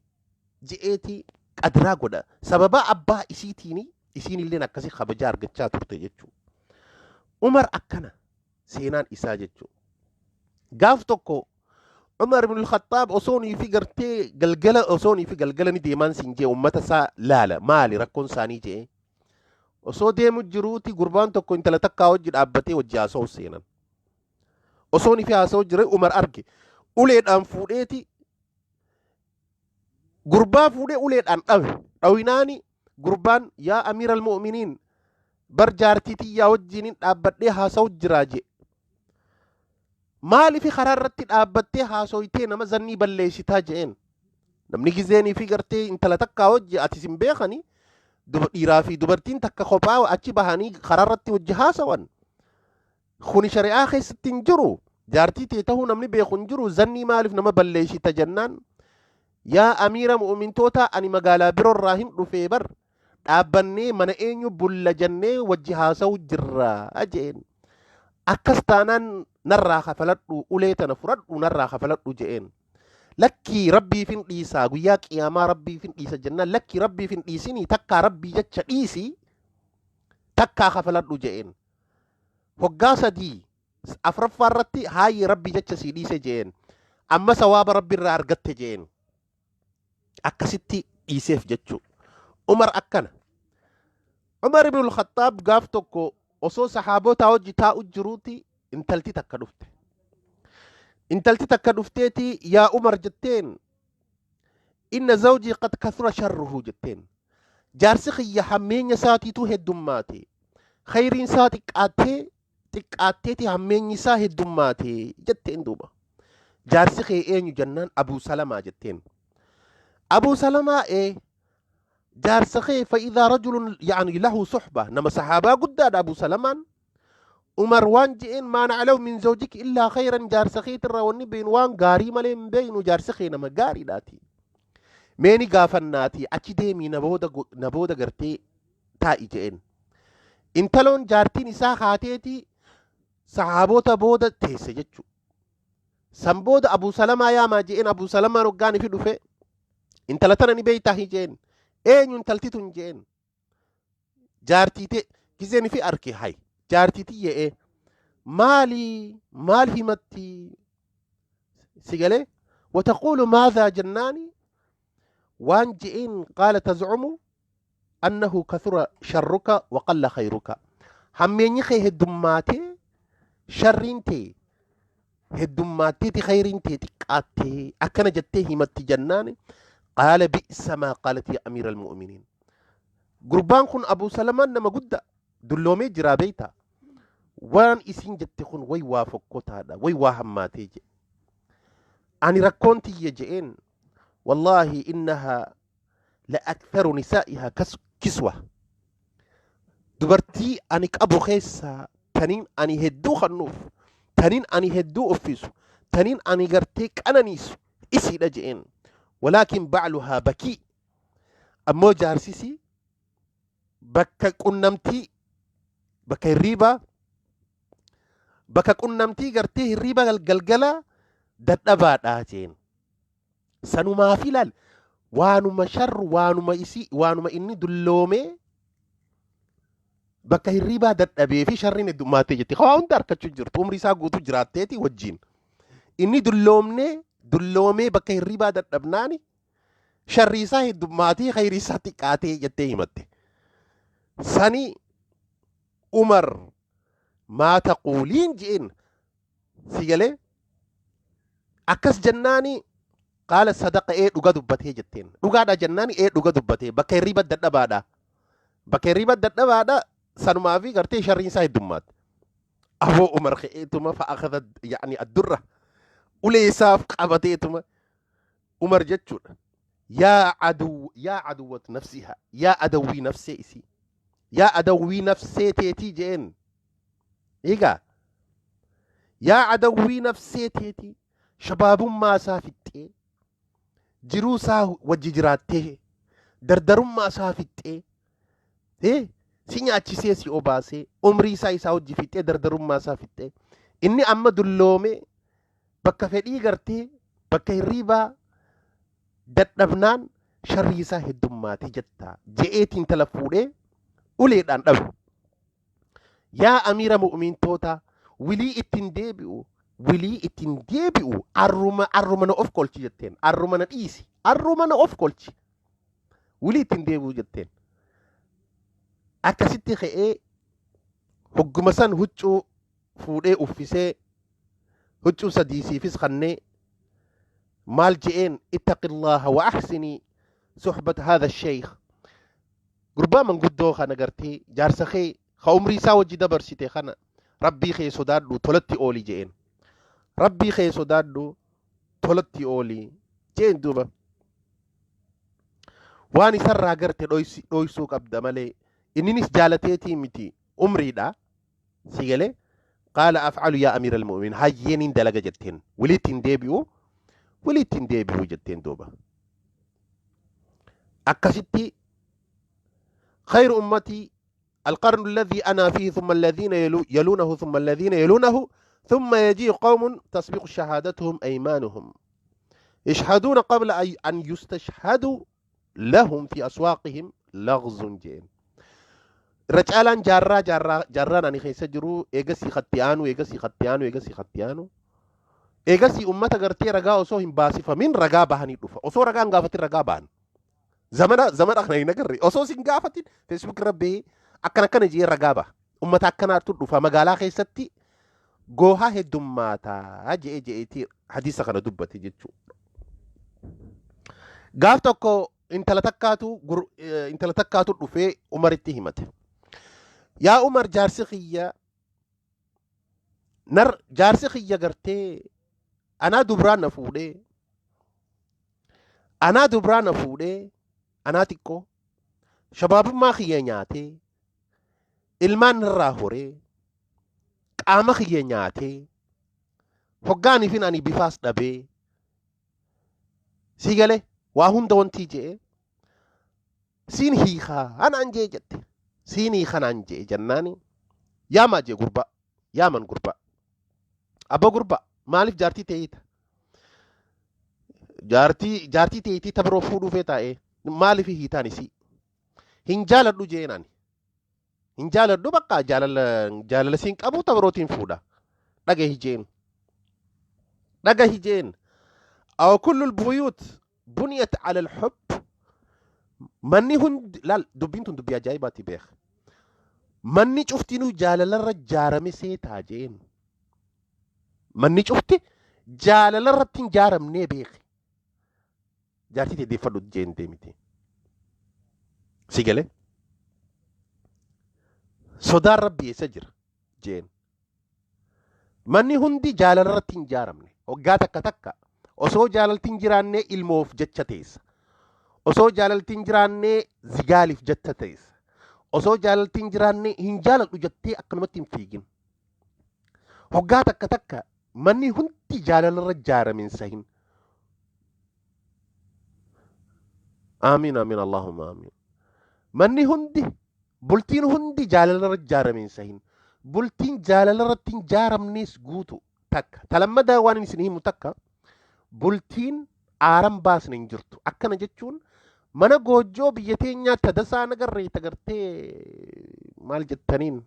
je'eeti qadraa godha. Sababa abbaa isiitiini isiin illeen akkasi kabajaa argachaa turte jechuu. Umar akkana seenaan isaa jechuu. Gaaf tokko Umar ibn al-Khattaab osoonii fi gartee galgala, osoonii fi galgala ni deemaan siin jee, ummata isaa laala, maali rakkoon isaanii jee, osoo deemu jiruuti gurbaan tokko intala takkaa wajji dhaabbatee wajji haasa'u seenan. Osoonii fi haasa'u jire Umar arge, uleedhaan fuudheeti gurbaa fuudhee uleedhaan dhawe. Dhawinaani gurbaan, yaa amiira al-mu'miniin, bar jaartii tiyyaa wajjiinin dhaabbadhee haasa'u jiraa jee. Maaliif karaa irratti dhaabbattee haasoytee nama zannii balleessitaa je'een. Namni gizeenii fi gartee intala takkaa wajji ati sin beekani, dhiiraa fi dubartiin takka kophaa achi bahanii karaa irratti wajji haasawan. Kuni shari'aa keessatti hin jiru. Jaartii tee ta'uu namni beeku hin jiru. Zannii maaliif nama balleessita jennaan, yaa amiira mu'mintootaa, ani magaalaa biroorraa hin dhufee, bar dhaabbannee mana eenyu bulla jennee wajji haasa'u jirra je'een. Akkas taanaan narraa kafaladhu, ulee tana fudhadhu, narraa kafaladhu je'een. Lakkii, Rabbiif hin dhiisaa, guyyaa qiyaamaa Rabbiif hin dhiisa jennaan, lakkii, Rabbiif hin dhiisinii, takkaa Rabbii jecha dhiisi, takkaa kafaladhu je'een. Hoggaa sadii afraffaa irratti, haayyee, Rabbii jecha sii dhiise je'een. Amma sawaaba Rabbi irraa argatte je'een. Akkasitti dhiiseef jechuu. Umar akkana. Umar ibn al-Khattaab gaaf tokko osoo sahaabota wajji taa'u jiruuti intalti takka dhufte. Intalti takka dhufteeti, yaa Umar jetteen, inna zawjii qad kathura sharruhu jetteen. Jaarsi kiyya hammeenya isaatiitu heddummaate. Khayriin isaa xiqqaattee Xiqqaatteeti hammeenyi isaa heddummaate jetteen duuba. Jaarsi kee eenyu jennaan Abuu Salamaa jetteen. Abuu Salamaa ee jaarsa kee fa'idaa rajulun yaani lahu suhba nama sahaabaa guddaadha Abuu Salamaan. Umar waan je'een maa na'lamu min zawjiki illaa khayran jaarsa keetirraa wanni beeynu waan gaarii malee hin beeynu jaarsi kee nama gaariidhaati. Mee ni gaafannaati achi deemii na booda na booda gartee taa'i je'een. Intaloon jaartiin isaa kaateeti sahaabota booda teesse jechuudha. San booda Abuu Salamaa yaamaa je'een Abuu Salamaan hoggaan ifi dhufe intala tana ni beeytaa hi je'een. Eenyu intalti tun je'een. Jaartii tee gizeen ifi arke hay jaartii tiyya ee maali maal himatti si galee wataquulu maadhaa jennaani waan je'een qaala tazcumu annahu kathura sharruka wa qalla khayruka hammeenyi kee heddummaatee sharriin tee heddummaatteeti khayriin tee xiqqaattee akkana jettee himatti jennaani qaala bi'sa maa qaalat ya amiira almu'miniin Gurbaan kun Abuu Salamaan nama gudda dulloomee jiraa beektaa. Waan isiin jette kun way waa fokkotaadha, way waa hammaatee jedhe. Ani rakkoon tiyya je'een wallaahi innahaa la aktharu nisaa'ihaa kiswa. Dubartii ani qabu keessaa taniin ani hedduu kannuuf, taniin ani hedduu uffisu, taniin ani gartee qananiisu isiidha je'een. Walaakin bacluhaa bakii. Ammoo jaarsisi bakka qunnamtii bakka hirriibaa bakka qunnamtii gartee hirriiba galgala dadhabaadha jeen. Sanumaaf ilaal waanuma sharru waanuma isii waanuma inni dulloomee bakka hirriibaa dadhabee fi sharriin heddummaatee jetti. Waa hunda harkachuu jirtu umrii isaa guutuu jiraatteeti wajjin. Inni dulloomnee dulloomee bakka hirriibaa dadhabnaani Sharrii isaa heddummaatee khayrii isaa xiqqaatee jettee himatte. Sani Umar maa taquuliin je'een si galee akkas jennaani qaala sadaqa ee dhuga dubbatee jetteen. Dhugaadha jennaani ee dhuga dubbatee bakka hirriiba dadhabaadha. Bakka hirriiba dadhabaadha sanumaa fi gartee sharriin isaa heddummaate. Aboo Umar ka'eetuma fa'akada yaani addurra ulee isaaf qabateetuma Umar jechuudha. Yaa aduw yaa aduwwat nafsiha yaa adawwii nafsee isii yaa adawwii nafsee teetii je'een egaa yaa adawwii nafsee teetii shabaabummaa isaa fixxee jiruu isaa wajji jiraattee dardarummaa isaa fixxee si nyaachisee si obaasee umrii isaa isaa wajji fixxee dardarummaa isaa fixxee inni amma dulloomee Bakka fedhii gartee bakka hirriibaa dadhabnaan sharrii isaa heddummaate jetta je'eeti intala fuudhee uleedhaan dhabe. Yaa amiira mu'mintoota wilii ittiin deebi'u wilii ittiin deebi'u arruma arruma na of kolchi jetteen arruma na dhiisi arruma na of kolchi wilii ittiin deebi'u jetteen. Akkasitti ka'ee hogguma san huccuu fuudhee uffisee huccuu sadii siifis kannee maal je'een ittaqillaaha wa ahsinii suhbat haadha sheekh gurbaa manguddoo kana gartee jaarsa kee ka umrii isaa wajji dabarsite kana rabbii kee sodaadhu tolatti ooli je'een rabbii kee sodaadhu tolatti ooli je'een duuba waan isarraa garte dhoysuu qabda malee inninis jaalateetii miti umriidha Si galee? Qaala af'alu yaa amiira almu'miniin hayyee nin dalaga jetteen. Wiliitti hin deebi'u, wiliitti hin deebi'u jetteen duuba. Akkasitti khayru ummatii القرن الذي أنا فيه ثم الذين يلونه ثم الذين يلونه ثم يجيء قوم تسبق شهادتهم أيمانهم يشهدون قبل أن يستشهدوا lahum fi aswaaqihim laghzun jeen. Irra caalaan jaarraa jaarraa jaarraan ani keessa jiru eegasii katti aanu eegasii katti aanu eegasii katti aanu eegasii ummata gartee ragaa osoo hin baasifamin ragaa bahanii dhufa osoo ragaa hin gaafatin ragaa bahan zamana zamana kana hin agarre osoo sin gaafatin Facebook irra bahee akkana akkana jee ragaa baha ummata akkanaatu dhufa magaalaa keessatti goohaa heddummaataa je'ee je'eeti hadiisa kana dubbate jechuudha. Gaaf tokko intala takkaatu intala takkaatu dhufee Umaritti himate. Yaa Umar jaarsi kiyya Nar jaarsi kiyya gartee anaa dubraa na fuudhee, anaa dubraa na fuudhee, anaa xiqqoo shabaabummaa kiyya nyaatee, ilmaan narraa horee, qaama kiyya nyaatee, hoggaaniifin ani bifaas dhabee, sii galee waa hunda wantii je'ee siin hiikaa anaan jee jette. Siin hiika naan jee jennaani yaamaa jee gurbaa, yaaman gurbaa. Abba gurbaa, maaliif jaartii ta'eeta? Jaartii ta'eetii ta biroo fuudhuu fee taa'ee maaliif hiitaan isii? Hin jaaladhu jeen ani. Hin jaaladhu, bakka jaalala siin qabu, ta birootiin fuudha. Dhagahi jeen. Dhagahi jeen. أو كل البيوت بنيت على الحب؟ Manni hundi, laal, dubbiin tun dubbii ajaa'ibaati beek. Manni cuftinuu jaalalarra jaarame seetaa jeen. Manni cufti jaalalarratti hin jaaramnee beek. Jaartii ta'e deeffadhu jeen deemite. Si galee? Sodaan Rabbi eessa jira jeen. Manni hundi jaalalarratti hin jaaramne. Waggaa takka takka osoo jaalalti hin jiraannee ilmoof jecha teessa. Osoo jaalalti hin jiraannee zigaaliif jecha teessa. Osoo jaalalti hin jiraannee hin jaaladhu jettee akkanumatti hin fiigin. Hoggaa takka takka manni hundi jaalalarra jaarame hin sahin. Aamiin, aamiin, Allahumma aamiin. Manni hundi, bultiin hundi jaalalarra jaarame hin sahin. Bultiin jaalalarratti hin jaaramnes guutu takka. Talammadaa waan isin himu takka, bultiin aaran baasne hin jirtu. Akkana jechuun mana goojjoo biyya teenyaa tadasaa nagarree tagartee maal jettaniin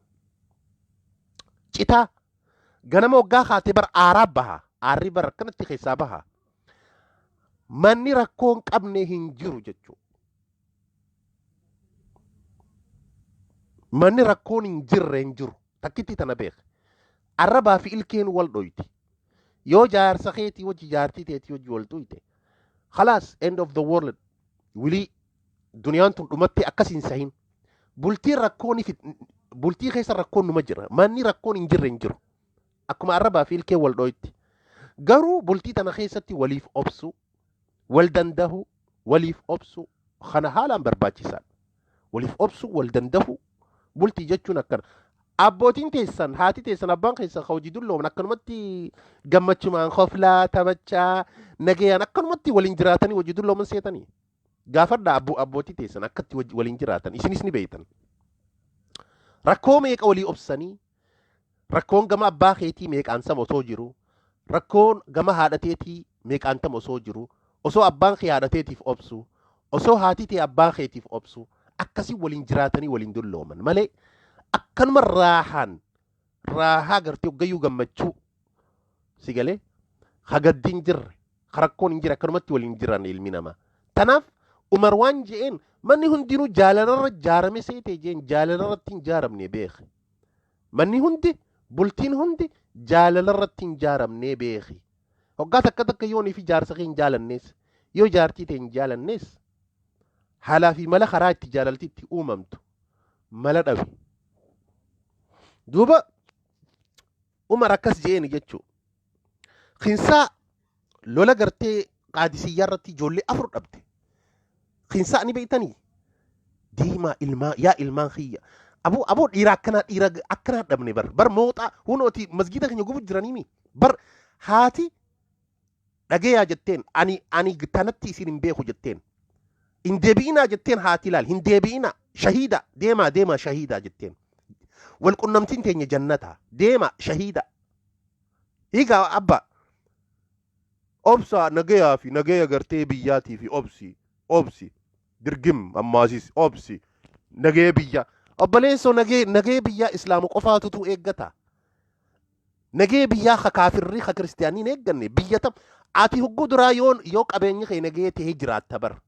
citaa ganama waggaa kaatee bar aaraa baha. Aarri bar akkanatti keessaa baha. Manni rakkoo hin qabne hin jiru jechuudha. Manni rakkoon hin jirre hin jiru. Takkitti tana beek. Arrabaa fi ilkeen wal dhoyti. Yoo jaarsa keetii wajji, jaartii teetii wajji wal tuyte, khalaas, end of the world. Wilii duniyaan tun dhumatte akkas hin sahin. Bultiin rakkoon bultii keessa rakkoon numa jira. Manni rakkoon hin jirre hin jiru. Akkuma arrabaa fi ilkeen wal dhoytti. Garuu bultii tana keessatti waliif obsu, wal dandahu, waliif obsu kana haalaan barbaachisaadha. Waliif obsu, wal dandahu, bultii jechuun akkana. Abbootiin teessan, haati teessan, abbaan keessan ka hojii dullooman akkanumatti gammachumaan koflaa, taphachaa, nagayaan akkanumatti waliin jiraatanii hojii dullooman seetanii. Gaafadhaa abbootii teessan akkatti waliin jiraatan, isinis ni beektan. Rakkoo meeqa walii obsanii, rakkoon gama abbaa keetii meeqaan sama osoo jiru, rakkoon gama haadha teetii meeqaan tama osoo jiru, osoo abbaan kee haadha teetiif obsu, osoo haati tee abbaa keetiif obsu, akkasii waliin jiraatanii waliin dullooman malee akkanuma raahaan raahaa gartee hoggayyuu gammachuu si galee hagaddi hin jirre, rakkoon hin jirre akkanumatti waliin jiran ilmi namaa. Tanaaf Umar waan je'een, manni hundinuu jaalalarra jaarame seetee jeen, jaalalarratti hin jaaramne beeki. Manni hundi, bultiin hundi jaalalarratti hin jaaramne beeki. Hoggaa takka takka yoonii fi jaarsa kee hin jaalannees, yoo jaartii ta'e hin jaalannees, haalaa fi mala karaa itti jaalalti itti uumamtu mala dhabe. Duuba Umar akkas je'eeni jechuu. Kinsaa lola gartee Qaadisiyyaa irratti ijoollee afur dhabde. Kinsaa ni beektanii? Deemaa ilmaa, yaa ilmaan kiyya. Aboo, aboo, dhiira akkanaa, dhiira akkanaa dhabne bar. Bar mooxaa hunooti masgiida keenya gubu jiraniimi. Bar haati dhagayaa jetteen, ani tanatti isin hin beeku jetteen. Hin deebi'inaa jetteen haati, ilaal, hin deebi'inaa, shahiida deemaa, deemaa shahiidaa jetteen. Wal qunnamtiin teenya jannataa, deemaa shahiida. Hiikaa abba. Obsaa nagayaa fi nagaya gartee biyyaatii fi obsi, obsi, dirgim ammaasis obsi, nagaya biyyaa. Obboleessoo, nagaya biyyaa islaama qofaatutu eeggata. Nagaya biyyaa ka kaafirri ka kiristiyaanii hin eegganne biyya tam ati hogguu duraa yoo qabeenyi kee nagaya ta'ee jiraatta bar.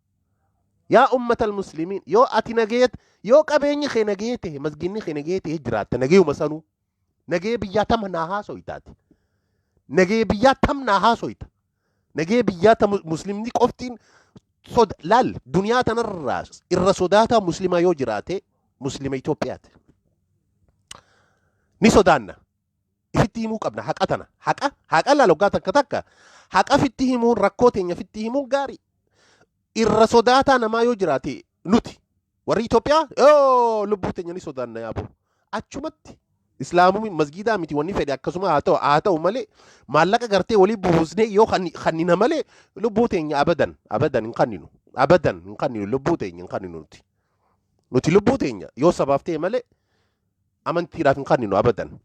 Yaa ummatal muslimiin, yoo ati nagaya, yoo qabeenyi kee nagaya ta'e, masginni kee nagaya ta'ee jiraatta, nagayuma sanuu. Nagaya biyyaa tam naa haasoytaati. Nagaya biyyaa tam naa haasoyta. Nagaya biyyaa tam muslimni qoftiin soda laal, duniyaa tanarraa irra sodaataa muslimaa yoo jiraate muslima Itoophiyaati. Ni sodaanna. Ifitti himuu qabna haqa tana. Haqa haqa laal hoggaa takka takka haqa fitti himuun, rakkoo teenya fitti himuun gaarii. Irra sodaataa namaa yoo jiraate nuti warri Itoophiyaa yoo lubbuu teenya ni sodaanna yaaboo. Achumatti islaamummi masgiidaa miti, wanni fedhe akkasuma haa ta'u malee, maallaqa gartee walii buusnee yoo kannina malee, lubbuu teenya abadan abadan hin kanninu, abadan hin kanninu, lubbuu teenya hin kanninu. Nuti lubbuu teenya yoo sabaaf ta'e malee amantiidhaaf hin kanninu abadan.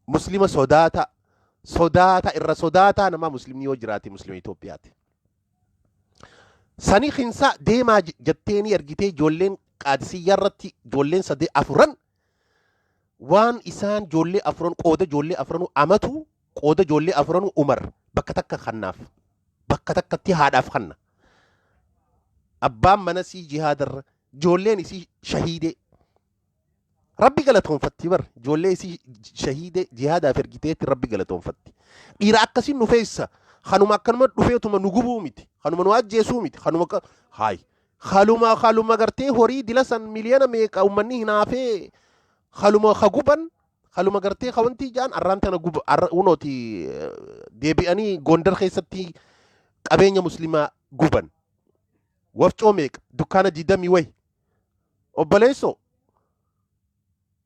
Muslima sodaata sodaata, irra sodaataa namaa muslimni yoo jiraate muslima Itoophiyaati. Sani kinsaa deemaa jetteeni ergitee. Ijoolleen Qaadisiyyaa irratti ijoolleen sadee afuran waan isaan ijoollee afuran, qooda ijoollee afranuu amatu, qooda ijoollee afranuu Umar bakka takka kannaaf, bakka takkatti haadhaaf kanna. Abbaan mana sii jihaadarra, ijoolleen isii shahiidee. Rabbi galatoonfatti bar, ijoollee isii shahiidee jihaadaaf ergiteetti Rabbi galatoonfatti. Dhiira akkasiin nu feessa. Kanuma akkanuma dhufeetuma nu gubuu miti. Kanuma nu ajjeesuu miti. Kanuma haay. Haluma gartee horii dila san miliyoona meeqa uummanni hinaafee haluma ha guban, haluma gartee kawantii jaan arraan tana guba arra unooti deebi'anii Gondar keessatti qabeenya muslimaa guban. Wafcoo meeqa, dukkaana 20 wayi. Obboleessoo,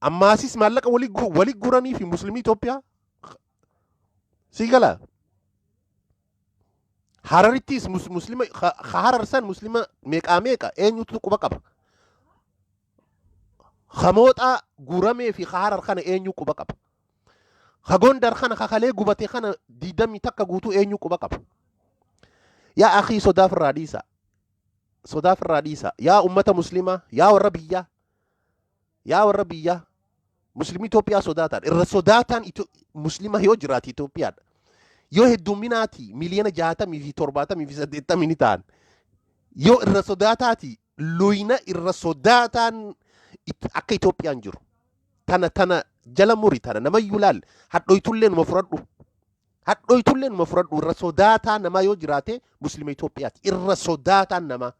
ammaasis maallaqa walii guranii fi muslimii Itoophiyaa sii galaa. Hararittis muslima Harar san muslima meeqaa meeqa eenyutu quba qaba? Hamooxaa guuramee fi Harar kana eenyu quba qaba? Ha Gondar kana kakalee gubate kana 21 guutuu eenyu quba qaba? Yaa akhii, sodaaf irraa dhiisa. Sodaaf irraa dhiisa. Yaa ummata muslimaa, yaa warra biyyaa, yaa warra biyyaa. Muslimii Itoophiyaa sodaataan irra sodaataan muslima yoo jiraate Itoophiyaadha. Yoo heddumminaati miliyoona 60 fi 70 fi 80 ni ta'an. Yoo irra sodaataati, luyna irra sodaataan akka Itoophiyaan jiru. Tana jala muri, tana namayyuu laal, hadhoytullee numa fudhadhu. Hadhoytullee numa fudhadhu, irra sodaataa namaa yoo jiraate muslima Itoophiyaati. Irra sodaataan namaa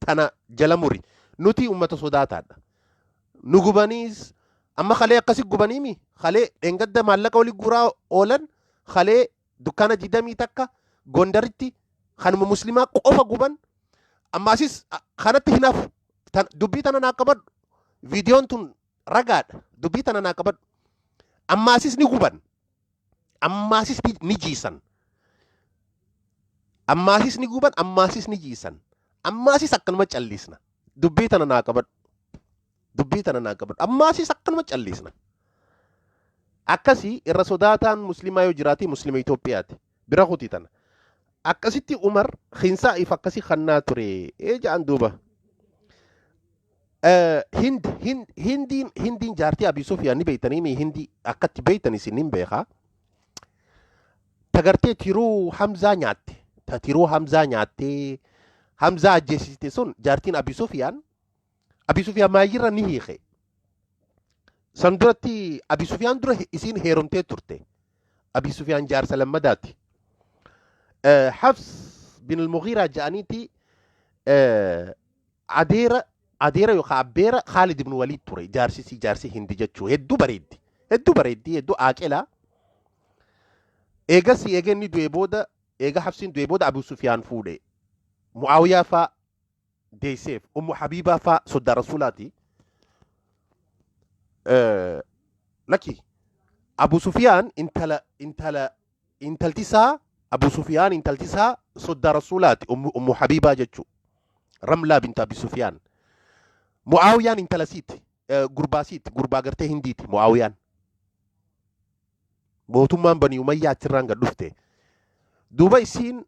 tana jala muri. Nuti ummata sodaataadha. Nu gubaniis amma kalee akkasi gubaniimi, kalee dheengadda maallaqa walii guuraa oolan, kalee dukkaana 21 Gondaritti kanuma muslimaa qofa guban. Amma asis kanatti hin hafu. Dubbii tana naa qabadhu, viidiyoon tun ragaadha, dubbii tana naa qabadhu. Amma asis ni guban, ammaasis ni jiisan, ammaasis ni guban, ammaasis ni jiisan, ammaasis akkanuma callisna. Dubbii tana naa qabadhu, dubbii tana naa qabadhu, ammaasis akkanuma callisna. Akkasii irra sodaataan muslimaa yoo jiraate muslima Itoophiyaati. Bira kuti tana. Akkasitti Umar Khinsaa'iif akkasii kannaa ture ee ja'an duuba. Hind Hind Hindiin jaartii Abi Sufyaan ni beeytanii mi? Hindii akkatti beeytan isin hin beekaa. Tagartee tiruu Hamzaa nyaatte. Ta tiruu Hamzaa nyaattee Hamzaa ajjeesiste sun jaartiin Abi Sufyaan. Abi Sufyaan maayyirra ni hiike. San duratti Abi Sufyaan dura isiin heerumtee turte. Abi Sufyaan jaarsa lammadaati. Hafs bin al-Mughiraa ja'aniiti adeera yookaan abbeera Khaalid ibn Waliid ture jaarsisii, jaarsi Hindi jechuu. Hedduu bareeddi, hedduu bareeddi, hedduu aaqilaa. Eegas eega inni du'e booda, eega Hafsiin du'e booda, Abu Sufyaan fuudhe. Mu'aawiyaa faa deesseef, Ummu Habiibaa faa, soddaa Rasuulaati. Lakki, Abu Sufyaan intala intalti isaa, Abu Sufyaan intalti isaa soddaa Rasuulaati, Ummu Habiibaa jechuu, Ramlaa binta Abi Sufyaan. Mu'aawiyaan intala siiti, gurbaa siiti, gurbaa gartee Hindiiti Mu'aawiyaan. Mootummaan Bani Umayyaa achirraan gad dhufte. Duuba isiin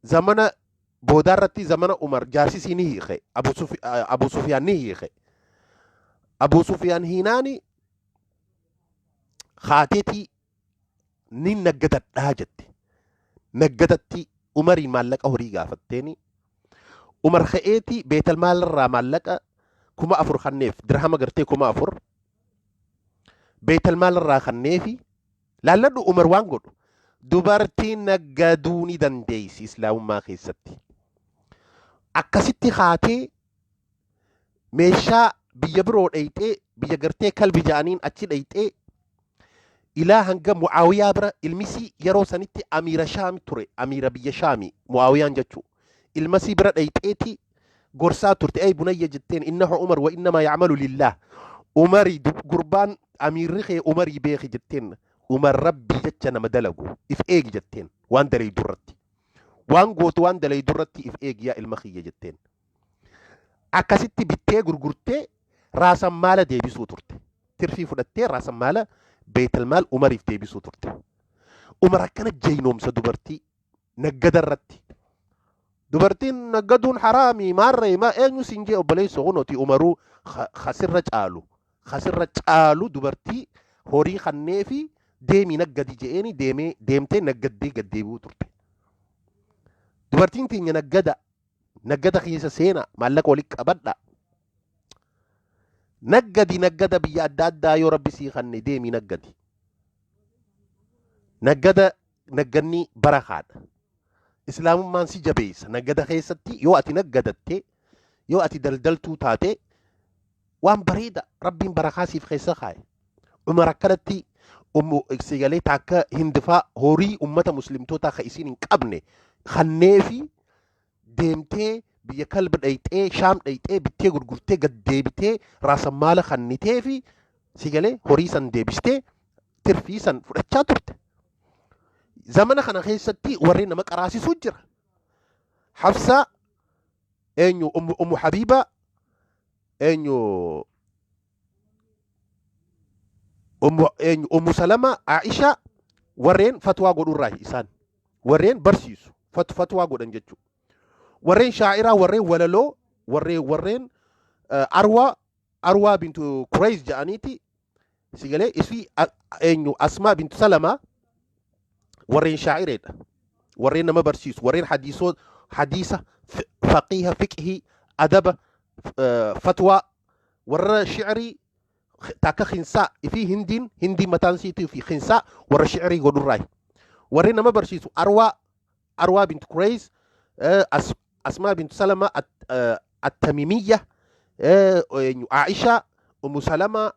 zamana boodaarratti, zamana Umar, jaarsisii ni hiike. Abu Sufyaan ni hiike. Abu Sufyaan hiinaani haateetii ni naggadadhaa jette. Naggadatti Umariin maallaqa horii gaafatteeni. Umar ka'eetii beetal maalarraa maallaqa 4000 kanneef, dirhama gartee 4000 beetal maalarraa kanneefi. Laalladhu Umar waan godhu. Dubartiin naggaduu ni dandeessi islaamummaa keessatti. Akkasitti haatee meeshaa biyya biroo dheyxee, biyya gartee kalbi ja'aniin achi dheyxee. Ilaa hanga Mu'aawiyaa bira, ilmisii yeroo sanitti amiira Shaam ture, amiira biyya Shaami Mu'aawiyaan jechuu. Ilmasii bira dhayxeeti gorsaa turte. "Ey bunayya," jetteen, "innahu Umar wa innamaa yacmalu lillaah." Umarii gurbaan amiirri kee Umarii beeki jetteen. Umar Rabbii jecha nama dalagu, if eegi jetteen. Waan dalaydu irratti, waan gootu, waan dalaydu irratti if eegi yaa ilma kiyya jetteen. Akkasitti bittee gurgurtee raasan maala deebisuu turte. Tirfii fudhattee raasan maala beetalmaal Umariif deebisuu turte. Umar akkana jeynoomsa dubartii naggada irratti. Dubartiin naggaduun haraamii maarree maa eenyu siin jee, obboleessa? Kunooti Umaruu kasirra caalu, kasirra caalu dubartii horii kannee fi deemii naggadi je'eeni, deemee deemtee naggaddee gaddeebi'uu turte. Dubartiin teenya naggada, naggada keessa seena, maallaqa walitti qabadha. Naggadi, naggada biyya adda addaa yoo Rabbi sii kanne deemii naggadi. Naggada, nagganni barakaadha. Islaamummaan si jabeessa naggada keessatti. Yoo ati naggadatte, yoo ati daldaltuu taate, waan bareeda Rabbiin barakaa siif keessa kaa'e. Umar akkanatti ummu sigalee taakka hindifaa horii ummata muslimtootaa ka isiin hin qabne kannee fi deemtee biyya kalba dhayxee, Shaam dhayxee bittee gurgurtee gad deebitee raasan maala kannitee fi sigalee horii san deebistee tirfii san fudhachaa turte. Zamana kana keessatti warri nama qaraasisuu jira. Hafsaa, eenyu, Ummu Habiiba, eenyu, Ummu, eenyu, Ummu Salama, Aisha, warreen fatwaa godhurraa isaan warreen barsiisu, fatwaa godhan jechuudha. Warreen shaa'iraa, warreen walaloo, warreen Arwaa bintu Kurayz jedhaniiti sigalee isii, eenyu, Asmaa bintu Salama, warreen shaa'ireedha. Warreen nama barsiisu, warreen hadiisoo, hadiisa, faqiiha, fiqhii, adaba, fatwaa, warra shi'rii takka kinsaa ifii Hindiin mataan siitii fi kinsaa warra shi'rii godhurraayi. Warreen nama barsiisu Arwaa bintu Kurayz, Asmaa bintu Salama Attamimiyya, eenyu, Aisha, Ummu Salama,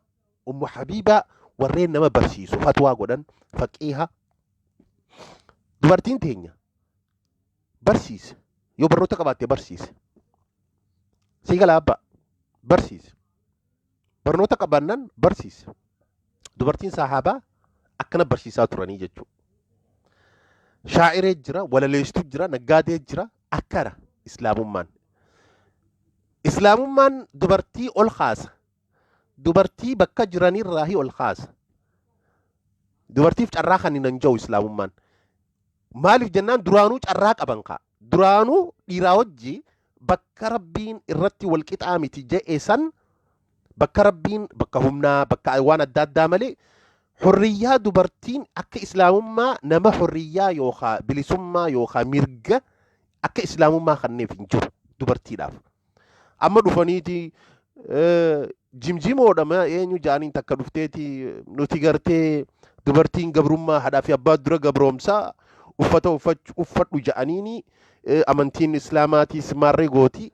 Ummu Habiba, warreen nama barsiisu, fatwaa godhan, faqiiha. Dubartiin teenya barsiise, yoo barnoota qabaatte barsiise. Sii gala abbaa? Barsiise. Barnoota qabaannaan barsiise. Dubartiin sahaabaa akkana barsiisaa turanii jechuudha. Shaa'iree jira, walaleessituu jira, naggaadee jira, akkana islaamummaan. Islaamummaan dubartii ol kaasa. Dubartii bakka jiranirraahi ol kaasa. Dubartiif carraa kan hin jiru islaamummaan. Maaliif jennaan duraanuu carraa qaban kaa. Duraanuu dhiiraa wajji bakka Rabbiin irratti wal qixaa miti je'e san, bakka Rabbiin bakka humnaa, bakka waan adda addaa malee, hurriyyaa dubartiin akka islaamummaa nama hurriyyaa yookaa bilisummaa yookaa mirga akka islaamummaa kanneef hin jiru dubartiidhaaf. Amma dhufaniiti jimjimoodha ma eenyu jaaniin takka dhufteeti nuti gartee dubartiin gabrummaa haadhaa fi abbaa dura gabroomsaa, uffata uffadhu ja'aniini, amantiin islaamaatiis maarree gooti.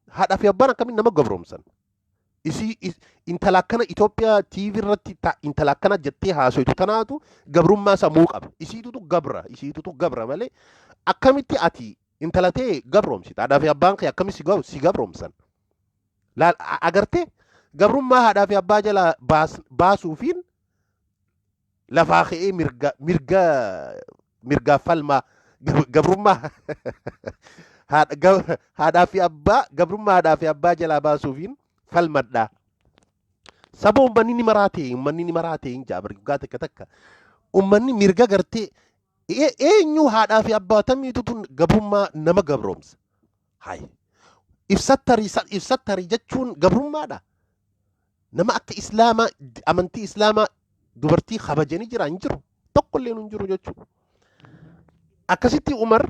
Haadhaa fi abbaan akkamiin nama gabroomsan? Isii intala akkana Itoophiyaa TV irratti intala akkana jettee haasoytu tanaatu gabrummaa sammuu qaba. Isiitutu gabra, isiitutu gabra malee akkamitti ati intala ta'e gabroomsita? Haadhaa fi abbaan kee akkamitti si gabroomsan? Laal, agartee, gabrummaa haadhaa fi abbaa jalaa baasuufiin lafaa ka'ee mirga mirgaaf falmaa, gabrummaa haadhaa fi abbaa, gabrummaa haadhaa fi abbaa jalaa baasuufiin falmadha. Saba uummanni ni maraate, uummanni ni maraate hin jaa mirgaa takka takka. Uummanni mirga gartee eenyu haadhaa fi abbaa tamiitu tun gabrummaa nama gabroomsa? Hayi. Ibsattarii, ibsattarii jechuun gabrummaadha. Nama akka islaamaa, amantii islaamaa dubartii kabajanii jira hin jiru. Tokkollee hin jiru jechuudha. Akkasitti Umar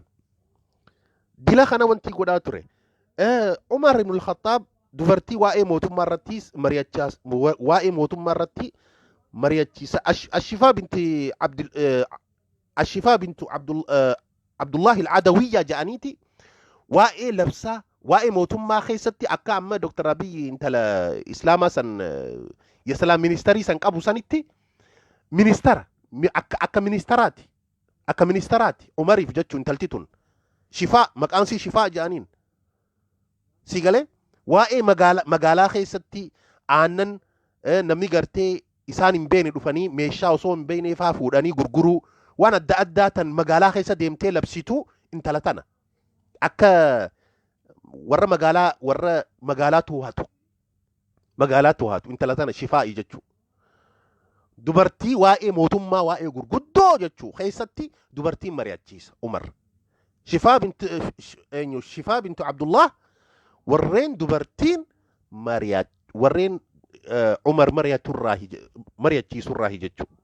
dila kana wanti godhaa ture. Umar ibn al-Khattab dubartii waa'ee mootummaa irrattis mari'achaa, waa'ee mootummaa irratti mari'achiisa. Ashifaa binti Abdul Ashifaa bintu Abdul Abdullahi al-Adawiyyaa jedhaniiti waa'ee labsaa, waa'ee mootummaa keessatti akka amma Dr. Abiyyi intala islaamaa san yesalaa ministeerii san qabu sanitti ministeera Akka ministaraati. Akka ministaraati. Umariif jechuun intalti tun. Shifaa, maqaan sii Shifaa jedhaniin. Si galee waa'ee magaalaa keessatti aannan namni gartee isaan hin beekne dhufanii meeshaa osoo hin beekne faa fuudhanii gurguruu, waan adda addaa tan magaalaa keessa deemtee labsituu intala tana. Akka warra magaalaa to'atu. Magaalaa to'atu intala tana Shifaa'i jechuudha. Dubartii waa'ee mootummaa, waa'ee gurguddoo jechuu keessatti dubartiin mari'achiisa Umar. Shifaa bintu eenyu, Shifaa bintu Abdullah, warreen dubartiin mari'at warreen Umar mari'achiisurraahi jechuudha.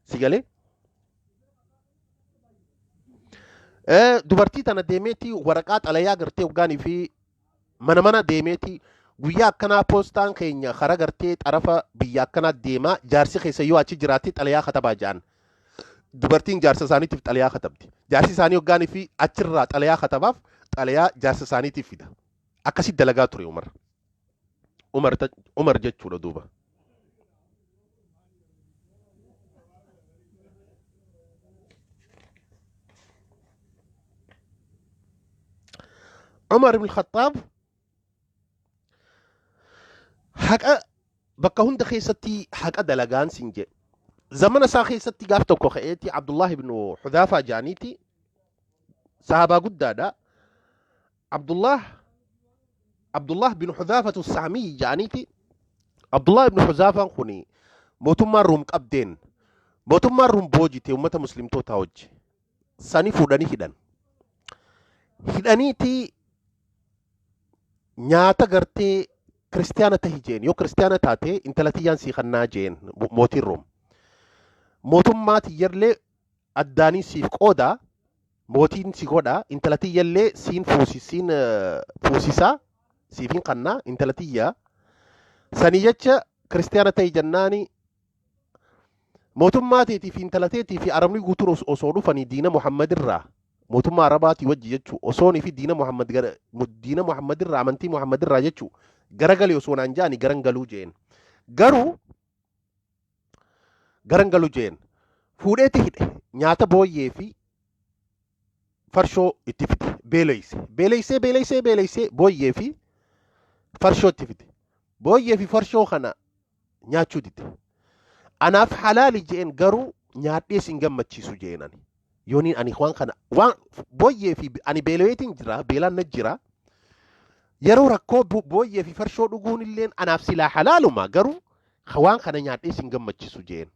Si galee? Dubartii tana deemeeti waraqaa xalayaa gartee hoggaanii fi mana mana deemeeti, guyyaa akkanaa poostaan keenya kara gartee xarafa biyya akkanaa deemaa, jaarsi keessa yoo achi jiraatti xalayaa katabaa jedhan. Dubartiin jaarsa isaaniitiif xalayaa katabdi. Jaarsi isaanii hoggaanii fi achirraa xalayaa katabaaf, xalayaa jaarsa isaaniitiif fida. Akkasitti dalagaa ture Umar. Umar jechuudha duuba. Umar ibn Khattaab haqa bakka hunda keessatti haqa dalagaan sin jedhe. Zamana isaa keessatti gaaf tokko ka'eeti Abdullah ibn Hudaafaa jedhaniiti, sahabaa guddaadha. Abdullah bin Hudaafatu Saamii jedhaniiti. Abdullah ibn Hudaafaan kuni mootummaan Ruum qabdeen, mootummaan Ruum boojite uummata muslimtootaa wajji. Sani fuudhanii hidhan. Hidhaniiti nyaata gartee kiristiyaana tahi jeen, yoo kiristiyaana taate intala tiyyaan sii kannaa jeen mootiin Room. Mootummaa tiyyallee addaanii siif qoodaa, mootiin si godhaa, intala tiyyallee siin siin fuusisaa, siifin kannaa intala tiyyaa. Sanii jecha kiristiyaana tahi jennaani, mootummaa teetii fi intala teetii fi Arabni guutuun osoo dhufanii diina Muhammad irraa, mootummaa Arabaatii wajji jechuu, osoonii fi diina Muhammad gara diina Muhammad irraa, amantii Muhammad irraa jechuu garagali osoo naan jaani garan galuu jeen. Garuu garan galuu jeen. Fuudheeti hidhe, nyaata booyyee fi farshoo itti fide, beeleyse, beeleysee, beeleysee, beeleysee, booyyee fi farshoo itti fide. Booyyee fi farshoo kana nyaachuu dide. Anaaf halaali jeen, garuu nyaadhee sin gammachiisu jeen. Ani yooniin ani waan kana, waan booyyee fi, ani beelaweetiin jira, beelaan na jira, yeroo rakkoo booyyee fi farshoo dhuguun illeen anaaf silaa halaaluma, garuu waan kana nyaadhee sin gammachiisu jeen.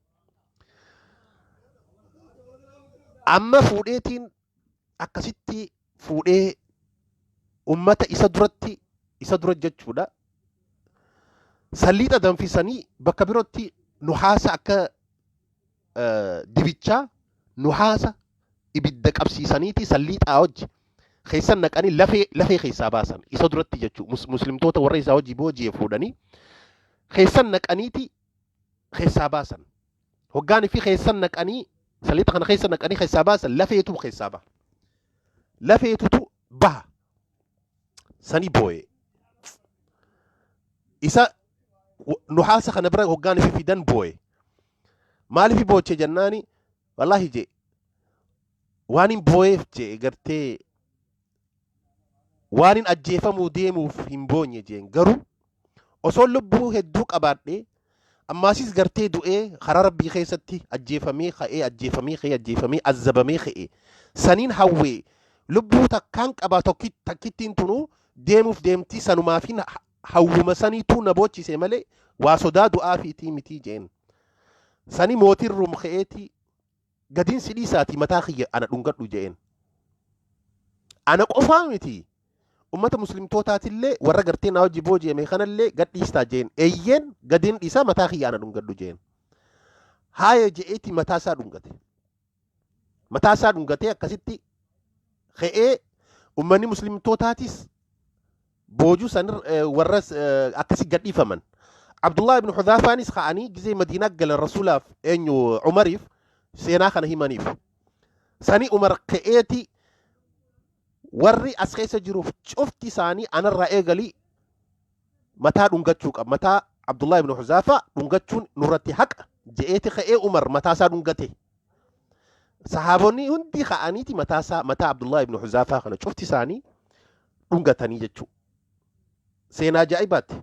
Amma fuudheetiin akkasitti fuudhee ummata isa duratti, isa dura jechuudha, salliixa danfisanii bakka birootti nuhaasa akka dibichaa nuhaasa ibidda qabsiisaniiti salliixaa wajji keessan naqanii lafee keessaa baasan isa duratti jechuu. Muslimtoota warra isaa wajji booji'e fuudhanii keessan naqaniiti keessaa baasan. Hoggaanii fi keessan naqanii, salliixa kana keessa naqanii keessaa baasan, lafeetu keessaa baha, lafeetutu baha. Sani boo'e. Isa nuhaasa kana bira hoggaanii fi fidan boo'e. Maaliif booche jennaani, wallaahi jee, waan hin boo'eef jee, gartee waan hin ajjeefamuu deemuuf hin boonye jeen. Garuu osoo lubbuu hedduu qabaadhee ammaasis gartee du'ee karaa rabbii keessatti ajjeefamee ka'ee, ajjeefamee ka'ee, ajjeefamee azzabamee ka'ee saniin hawwee. Lubbuu takkaan qabaa, takkittiin tunuu deemuuf deemtii, sanumaafin hawwuma saniituu na boochise malee waa sodaa du'aa fiitii mitii jeen. Sani mootiin Ruum ka'eetii, gadiin si dhiisaatii mataa kiyya ana dhungadhu jeen. Ana qofaa miti, ummata muslimtootaatillee warra gartee naa wajji booji'ame kanallee gad dhiistaa jeen. Eeyyeen, gadiin dhiisaa, mataa kiyya ana dhungadhu jeen. Haaya je'eeti mataa isaa dhungate. Mataa isaa dhungatee akkasitti ka'ee ummanni muslimtootaatis boojuu san warra akkasi gadhiifaman. Abdullah ibn Hudhaafaanis ka'anii gizee Madiinaa galan Rasuulaaf, eenyu, Umariif seenaa kana himaniif. Sani Umar ka'eeti, warri as keessa jiruuf cufti isaanii anarraa eegalii mataa dhungachuu qaba. Mataa Abdullah ibn Huzaafaa dhungachuun nurratti haqa je'eeti ka'ee Umar mataa isaa dhungate. Sahaabonni hundi ka'aniiti mataa isaa mataa Abdullah ibn Huzaafaa kana cufti isaanii dhungatanii jechuudha. Seenaa ajaa'ibaati.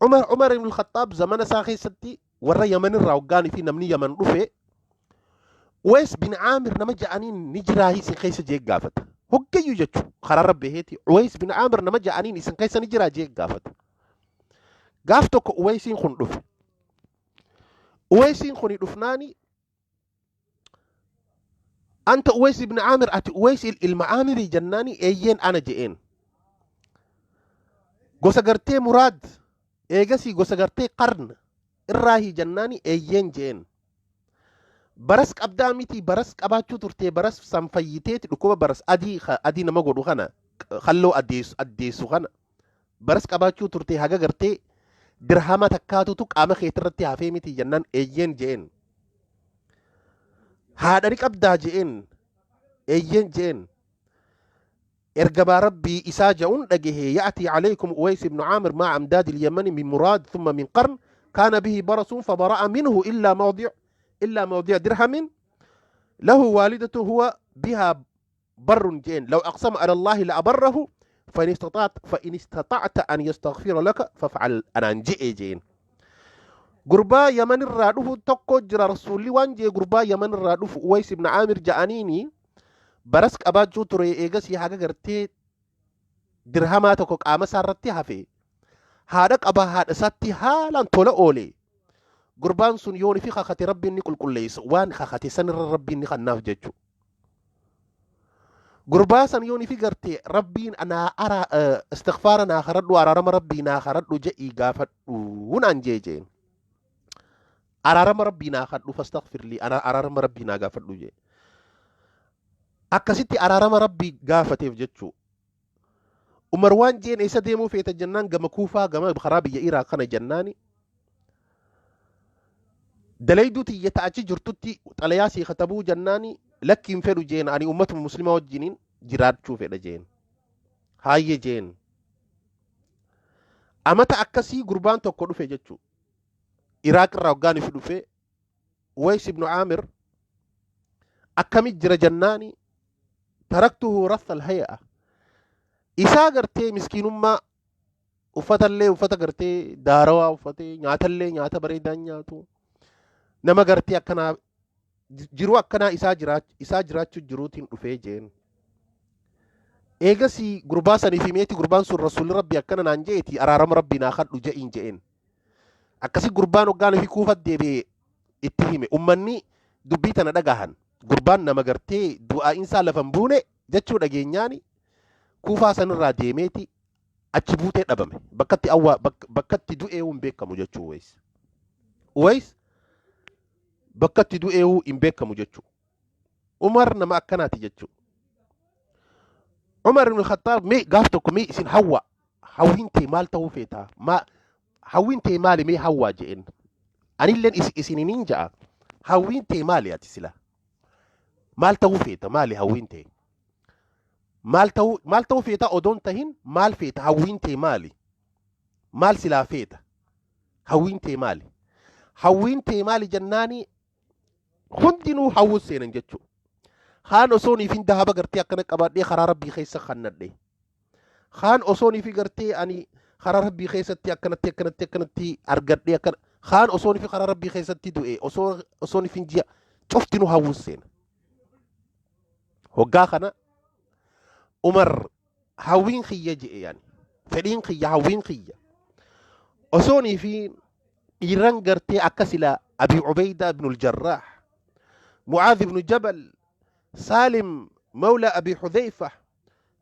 Umar ibn Khattaab zamana isaa keessatti warra Yaman irraa hoggaanii fi namni Yaman dhufe Uwees bin Aamir nama ja'aniin ni jiraa isin keessa jee gaafata. Hoggayyuu jechuudha. Karaa baheeti Uwees bin Aamir nama ja'aniin isin keessa ni jiraa jee gaafata. Gaaf tokko Uweesiin kun dhufe. Uweesiin kun dhufnaani, "Anta Uwees ibn Aamir, ati Uwees ilma Aamirii?" jennaani, "Eeyyeen ana" je'een. "Gosa gartee Muraad, eegasii gosa gartee Qarn irraahi?" jennaani, "Eeyyeen" je'een. "Baras qabdaa miti? Baras qabaachuu turtee, baras san fayyiteeti, dhukkuba baras adii adii nama godhu kana, halloo addeessu kana, baras qabaachuu turtee, haga gartee dirhama takkaatutu qaama keetirratti hafee miti?" jennaan, "Eeyyeen" je'een. "Haadha ni qabdaa?" je'een. "Eeyyeen" je'een. Ergamaa Rabbii isaa ja'uun dhagahe: "يأتي عليكم أويس بن عامر مع أمداد اليمن من مراد ثم من قرن، كان به برص فبرأ منه إلا موضع درهم، له والدة هو بها بر" جين "لو أقسم على الله لأبره، فإن استطعت أن يستغفر لك فافعل" أنا جئ جين. Gurbaa Yaman irraa dhufu tokko jira. Rasuulli waan jee, gurbaa Yaman irraa dhufu Uways ibn Aamir ja'aniini baras qabaachuu ture, eegasii haga gartee dirhamaa tokko qaama isaa irratti hafe, haadha qaba, haadha isaatti haalaan tola oole. Gurbaan sun yoon fi kakate Rabbiin ni qulqulleessa, waan kakate sanirra Rabbiin ni kannaaf jechu. Gurbaa san yoon fi gartee Rabbiin naa ara istighfaara naa kadhadhu, araarama Rabbii naa kadhadhu je'ii gaafadhu naan jee jeen. Araarama Rabbii naa kadhu, فاستغفر لي, araarama Rabbii naa gaafadhu jee. Akkasitti araarama Rabbii gaafateef jechuu. Umar waan jeen, "Eessa deemuu feeta?" jennaan, "Gama Kuufaa, gama karaa biyya Iraaq kana" jennaani, "Dalayduu tiyya ta'achi jirtutti xalayaa sii katabuu?" jennaani, "Lakki, hin fedhu" jeen, "Ani ummatuma muslimaa wajjiniin jiraachuu fedha" jeen. "Haayye" jeen. Amata akkasii gurbaan tokko dhufe jechuu. Iraaq irraa hoggaan ifi dhufe, Uways ibnu Aamir akkamit jira jennaani, تركته رث الهيئة, isaa gartee miskiinummaa, uffatallee uffata gartee daarawaa uffatee, nyaatallee nyaata bareedaa nyaatu, nama gartee akkanaa jiruu akkanaa isaa jiraachuu jiruutiin dhufee jeen. Eegasii gurbaa saniif himeeti, gurbaan sun Rasuulli Rabbi akkana naan jeeti, araarama Rabbi naa kadhu je'iin je'een. Akkasi gurbaan hoggaan fi Kuufat deebi'ee itti hime. Ummanni dubbii tana dhagahan, gurbaan nama gartee du'aa'iinsaa lafa hin buune jechuu dhageenyaani, Kuufaa sanirraa deemeeti achi buutee dhabame, bakkatti awwaa bakkatti du'eewuu hin beekamu jechuu. Uways bakkatti du'eewuu hin beekamu jechuu. Umar nama akkanaati jechuu. Umar ibn Khattaab, mee gaaf tokko mee isin hawwa, hawwiin tee maal ta'uu feetaa, maa hawwiin tee maali, mee hawwaa je'en. Anilleen isiniin ja'a, hawwiin tee maali? Ati sila maal ta'uu feeta? Maali hawwiin tee? Maal ta'uu feeta odoon tahin, maal feeta? Hawwiin tee maali? Maal silaa feeta? Hawwiin tee maali? Hawwiin tee maali jennaani, hundinuu hawwuu seenan jechuudha. Haan osoo niifin dahaba gartee akkana qabaadhee karaa Rabbii keessa kannadhe, haan osoo niifi gartee ani karaa Rabbii keessatti akkanatti akkanatti akkanatti argadhee akkana, haan osoo niifi karaa Rabbii keessatti du'e, osoo niifin ji'a, cuftinuu hawwuu seena. Hoggaa kana Umar "Hawwiin kiyya" je'e, yaani fedhiin kiyya, hawwiin kiyya osoo niifi dhiiran gartee akka sila Abi Ubeydaa ibnul Jarraah, Mucaadh ibnu Jabal, Saalim mawla Abi Xudeyfa,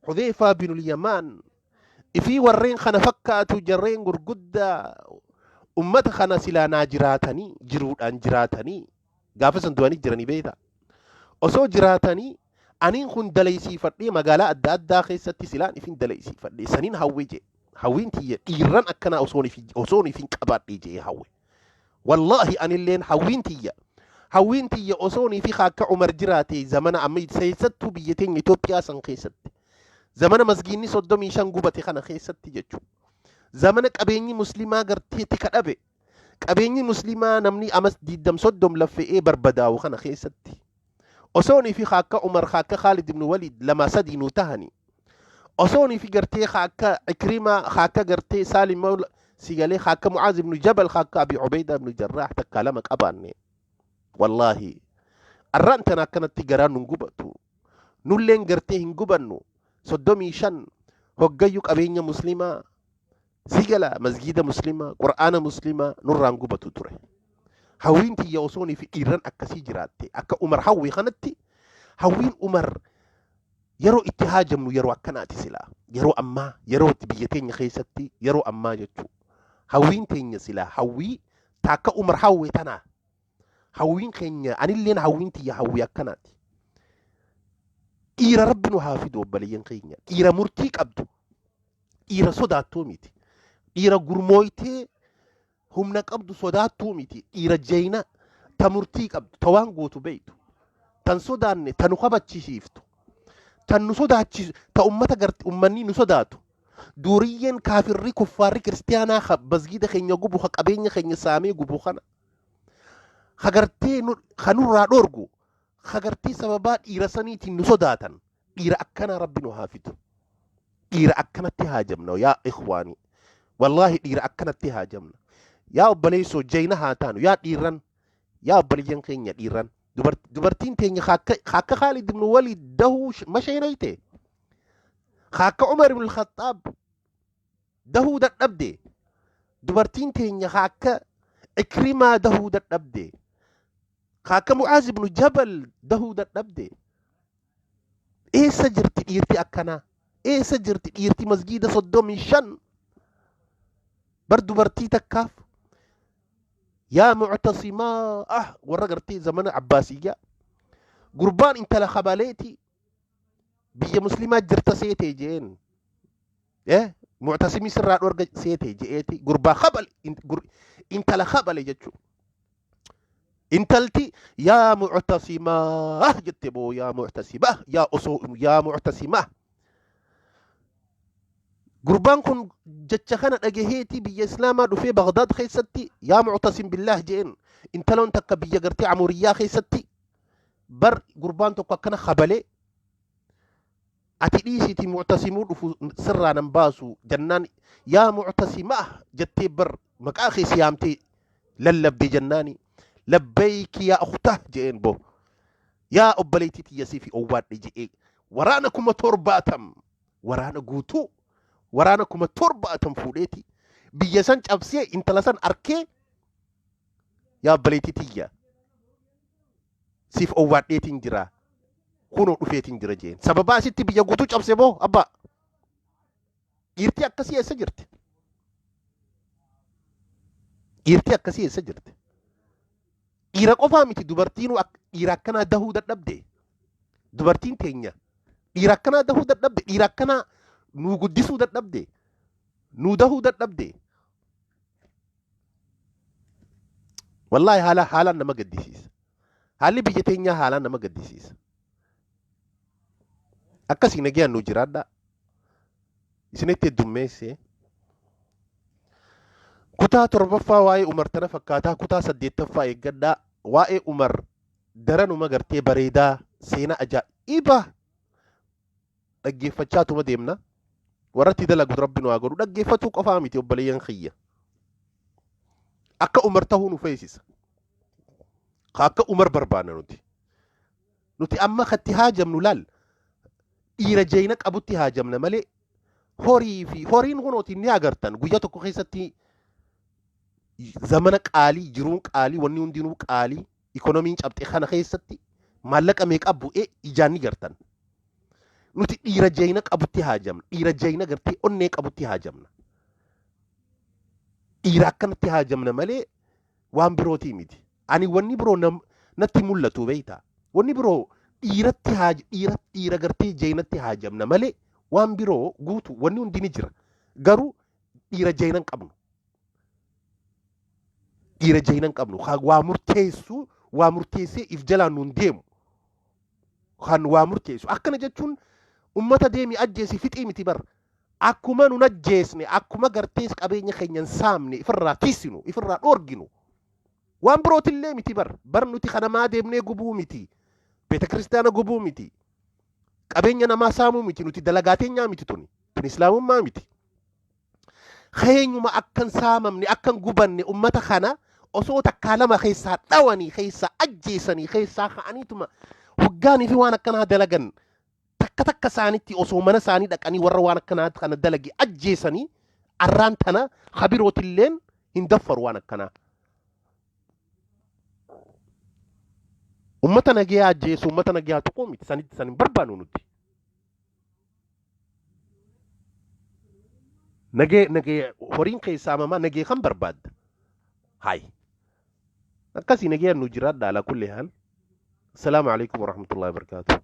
Xudeyfaa binul Yamaan ifii warreen kana fakkaatu, jarreen gurguddaa ummata kana silaa naa jiraatanii, jiruudhaan jiraatanii, gaafa san du'anii jiranii beeyta, osoo jiraatanii aniin kun dalaysiifadhee magaalaa adda addaa keessatti silaan ifin dalaysiifadhee saniin hawwe jee. Hawwiin tiyya dhiirran akkanaa osoon ifin qabaadhee jee hawwe. Wallaahi anilleen hawwiin tiyya osoon ifi akka Umar jiraate, zamana amma keessattuu biyya teenya Itoophiyaa san keessatti, zamana masgiinni 35 gubate kana keessatti jechuudha. Zamana qabeenyi muslimaa gartee tika dhabe, qabeenyi muslimaa namni amas 20 30 laffe'ee barbadaa'u kana keessatti. Osoonii fi akka Umar, akka Khaalid ibn Walid lama sadii nu tahani, osoonii fi gartee akka Ikrimaa, akka gartee Saalim Mawla sigalee, akka Mucaaz ibn Jabal, akka Abi Ubeydaa ibn Jarraah takka lama qabaanne, wallaahi arraan tana akkanatti garaan nun gubatu, nulleen gartee hin gubannu. 35 hoggayyuu qabeenya muslimaa sigala, masgiida muslimaa, qur'aana muslimaa nurraan gubatu ture. Hawwiin tiyya osoonii fi dhiirran akkasii jiraatte, akka Umar hawwi kanatti hawwiin Umar yeroo itti haajamnu yeroo akkanaati silaa, yeroo ammaa, yeroo itti biyya teenya keessatti yeroo ammaa jechuu. Hawwiin teenya silaa hawwii taakka Umar hawwe tanaa hawwiin keenya. Anilleen hawwiin tiyya hawwii akkanaati. Dhiira Rabbi nu haa fidu, obboleeyyan keenya. Dhiira murtii qabdu, dhiira sodaattuu miti, dhiira gurmooytee humna qabdu sodaattuu miti, dhiira jeeyna ta murtii qabdu, ta waan gootu beeytu, tan sodaanne, ta nu kabachisiiftu, tan nu sodaachisu, ta ummata garte ummanni nu sodaatu. Duuriyyeen kaafirri kuffaarri kiristiyaanaa ka masgiida keenya gubu, ka qabeenya keenya saamee gubu kana ka gartee ka nurraa dhoorgu, ka gartee sababaa dhiira saniitiin nu sodaatan, dhiira akkanaa Rabbi nu haa fidu. Dhiira akkanatti haajamna, yaa ikhwaanii. Wallaahi dhiira akkanatti haajamna, yaa obboleessoo. Jayna haa taanu, yaa dhiirran, yaa obboleeyyan keenya dhiirran. Dubartiin teenya ka akka Khaalid ibn Walid dahuu masheenayte, ka akka Umar ibn Khattaab dahuu dadhabde. Dubartiin teenya ka akka Ikrimaa dahuu dadhabde, ka akka Mu'aaz ibn Jabal dahuu dadhabde. Eessa jirti dhiirti akkanaa? Eessa jirti dhiirti masgiida 35 bar dubartii takkaaf? Yaa muctasimaa, ah, warra gartee zamana Abbaasiyyaa, gurbaan intala kabaleeti biyya muslimaa jirta seete jeen, muctasimii sirraa dhorga seete je'eeti gurbaa kabale, intala kabale jechuu. Intalti "Yaa muctasimaa" jette boo. "Yaa muctasimaa, yaa osoo, yaa muctasimaa." Gurbaan kun jecha kana dhagaheeti biyya islaamaa dhufee Bagdaad keessatti "Yaa muctasim billaah" jeen. Intaloon takka biyya gartee Amuriyyaa keessatti bar gurbaan tokko akkana kabalee, "Ati dhiisiti, muctasimuu dhufu sirraa nan baasu" jennaan, "Yaa muctasimaa" jettee bar maqaa kee siyaamtee lallabde jennaani, "Labbayki yaa ukhtaa" jeen bo. "Yaa obboleettii tiyya, siifi owwaadhe" je'ee waraana 70,000, waraana guutuu, waraana 70,000 fuudheeti biyya san cabsee intala san arkee, "Yaa obboleettii tiyya, siif owwaadheetiin jira, kunoo dhufeetiin jira" jeen. Sababaa asitti biyya guutuu cabse boo abbaa. Dhiirtii akkasii eessa jirti? Dhiirtii akkasii eessa jirti? Dhiira qofaa miti, dubartiinuu dhiira akkanaa dahuu dadhabde. Dubartiin teenya dhiira akkanaa dahuu dadhabde, dhiira akkanaa nuu guddisuu dadhabde, nuu dahuu dadhabde. Wallaahi haala haalaan nama gaddisiisa. Haalli biyya teenyaa haalaan nama gaddisiisa. Akkasii nagayaan nuu jiraadhaa. Isinitti heddummeesse. Kutaa torbaffaa waa'ee Umar tana fakkaataa. Kutaa saddeettaffaa eeggadhaa. Waa'ee Umar daranuma gartee bareedaa, seenaa ajaa'iba dhaggeeffachaatuma deemna. Warratti dalagu Rabbi nu haa godhu. Dhaggeeffatuu qofaa miti, obboleeyyan kiyya. Akka Umar tahuu nu feesisa. Akka Umar barbaanna nuti. Nuti amma katti haajamnu laal, dhiira jeeyina qabutti haajamna malee horii fi horiin kunooti ni agartan. Guyyaa tokko keessatti zamana qaalii, jiruun qaalii, wanni hundinuu qaalii, ikonomiin cabxe kana keessatti maallaqa meeqa bu'ee ijaan ni gartan. Nuti dhiira jeeyina qabutti haajamna. Dhiira jeeyina gartee onnee qabutti haajamna. Dhiira akkanatti haajamna malee waan birootii miti. Ani wanni biroo natti mul'atu beeyta. Wanni biroo dhiiratti haaj dhiira dhiira gartee jeeyinatti haajamna malee waan biroo guutu wanni hundi ni jira. Garuu dhiira jeeyina hin qabnu. Dhiira jeeyina hin qabnu. Waa murteessu, waa murteessee if jalaan nuun deemu. Kan waa murteessu. Akkana jechuun ummata deemi ajjeesi fixii miti bar. Akkuma nun ajjeesne, akkuma gartees qabeenya keenya hin saamne, ifirraa tiisinu, ifirraa dhoorginu. Waan birootillee miti bar. Bar nuti kanamaa deemnee gubuu miti. Beeta kiristaana gubuu miti. Qabeenya namaa saamuu miti. Nuti dalagaa teenyaa miti tuni. Tuni islaamummaa miti. Keenyuma akkan saamamne, akkan gubanne, ummata kana osoo takkaa lama keessaa dhawanii, keessaa ajjeesanii, keessaa ka'aniituma hoggaanii fi waan akkanaa dalagan, takka takka isaanitti osoo mana isaanii dhaqanii warra waan akkanaa kana dalage ajjeesanii, arraan tana kabirootilleen hin daffaru waan akkanaa. Ummata nagayaa ajjeesu, ummata nagayaa tuquu miti, sanitti san hin barbaannu nuti. Nagee nagee horiin keessaa mamaa nagee kan barbaadda. Hayi. Akkasii nagayaan nu jiraadha ala kulli haal. Assalaamu alaikum warahmatullahi wabarakatuh.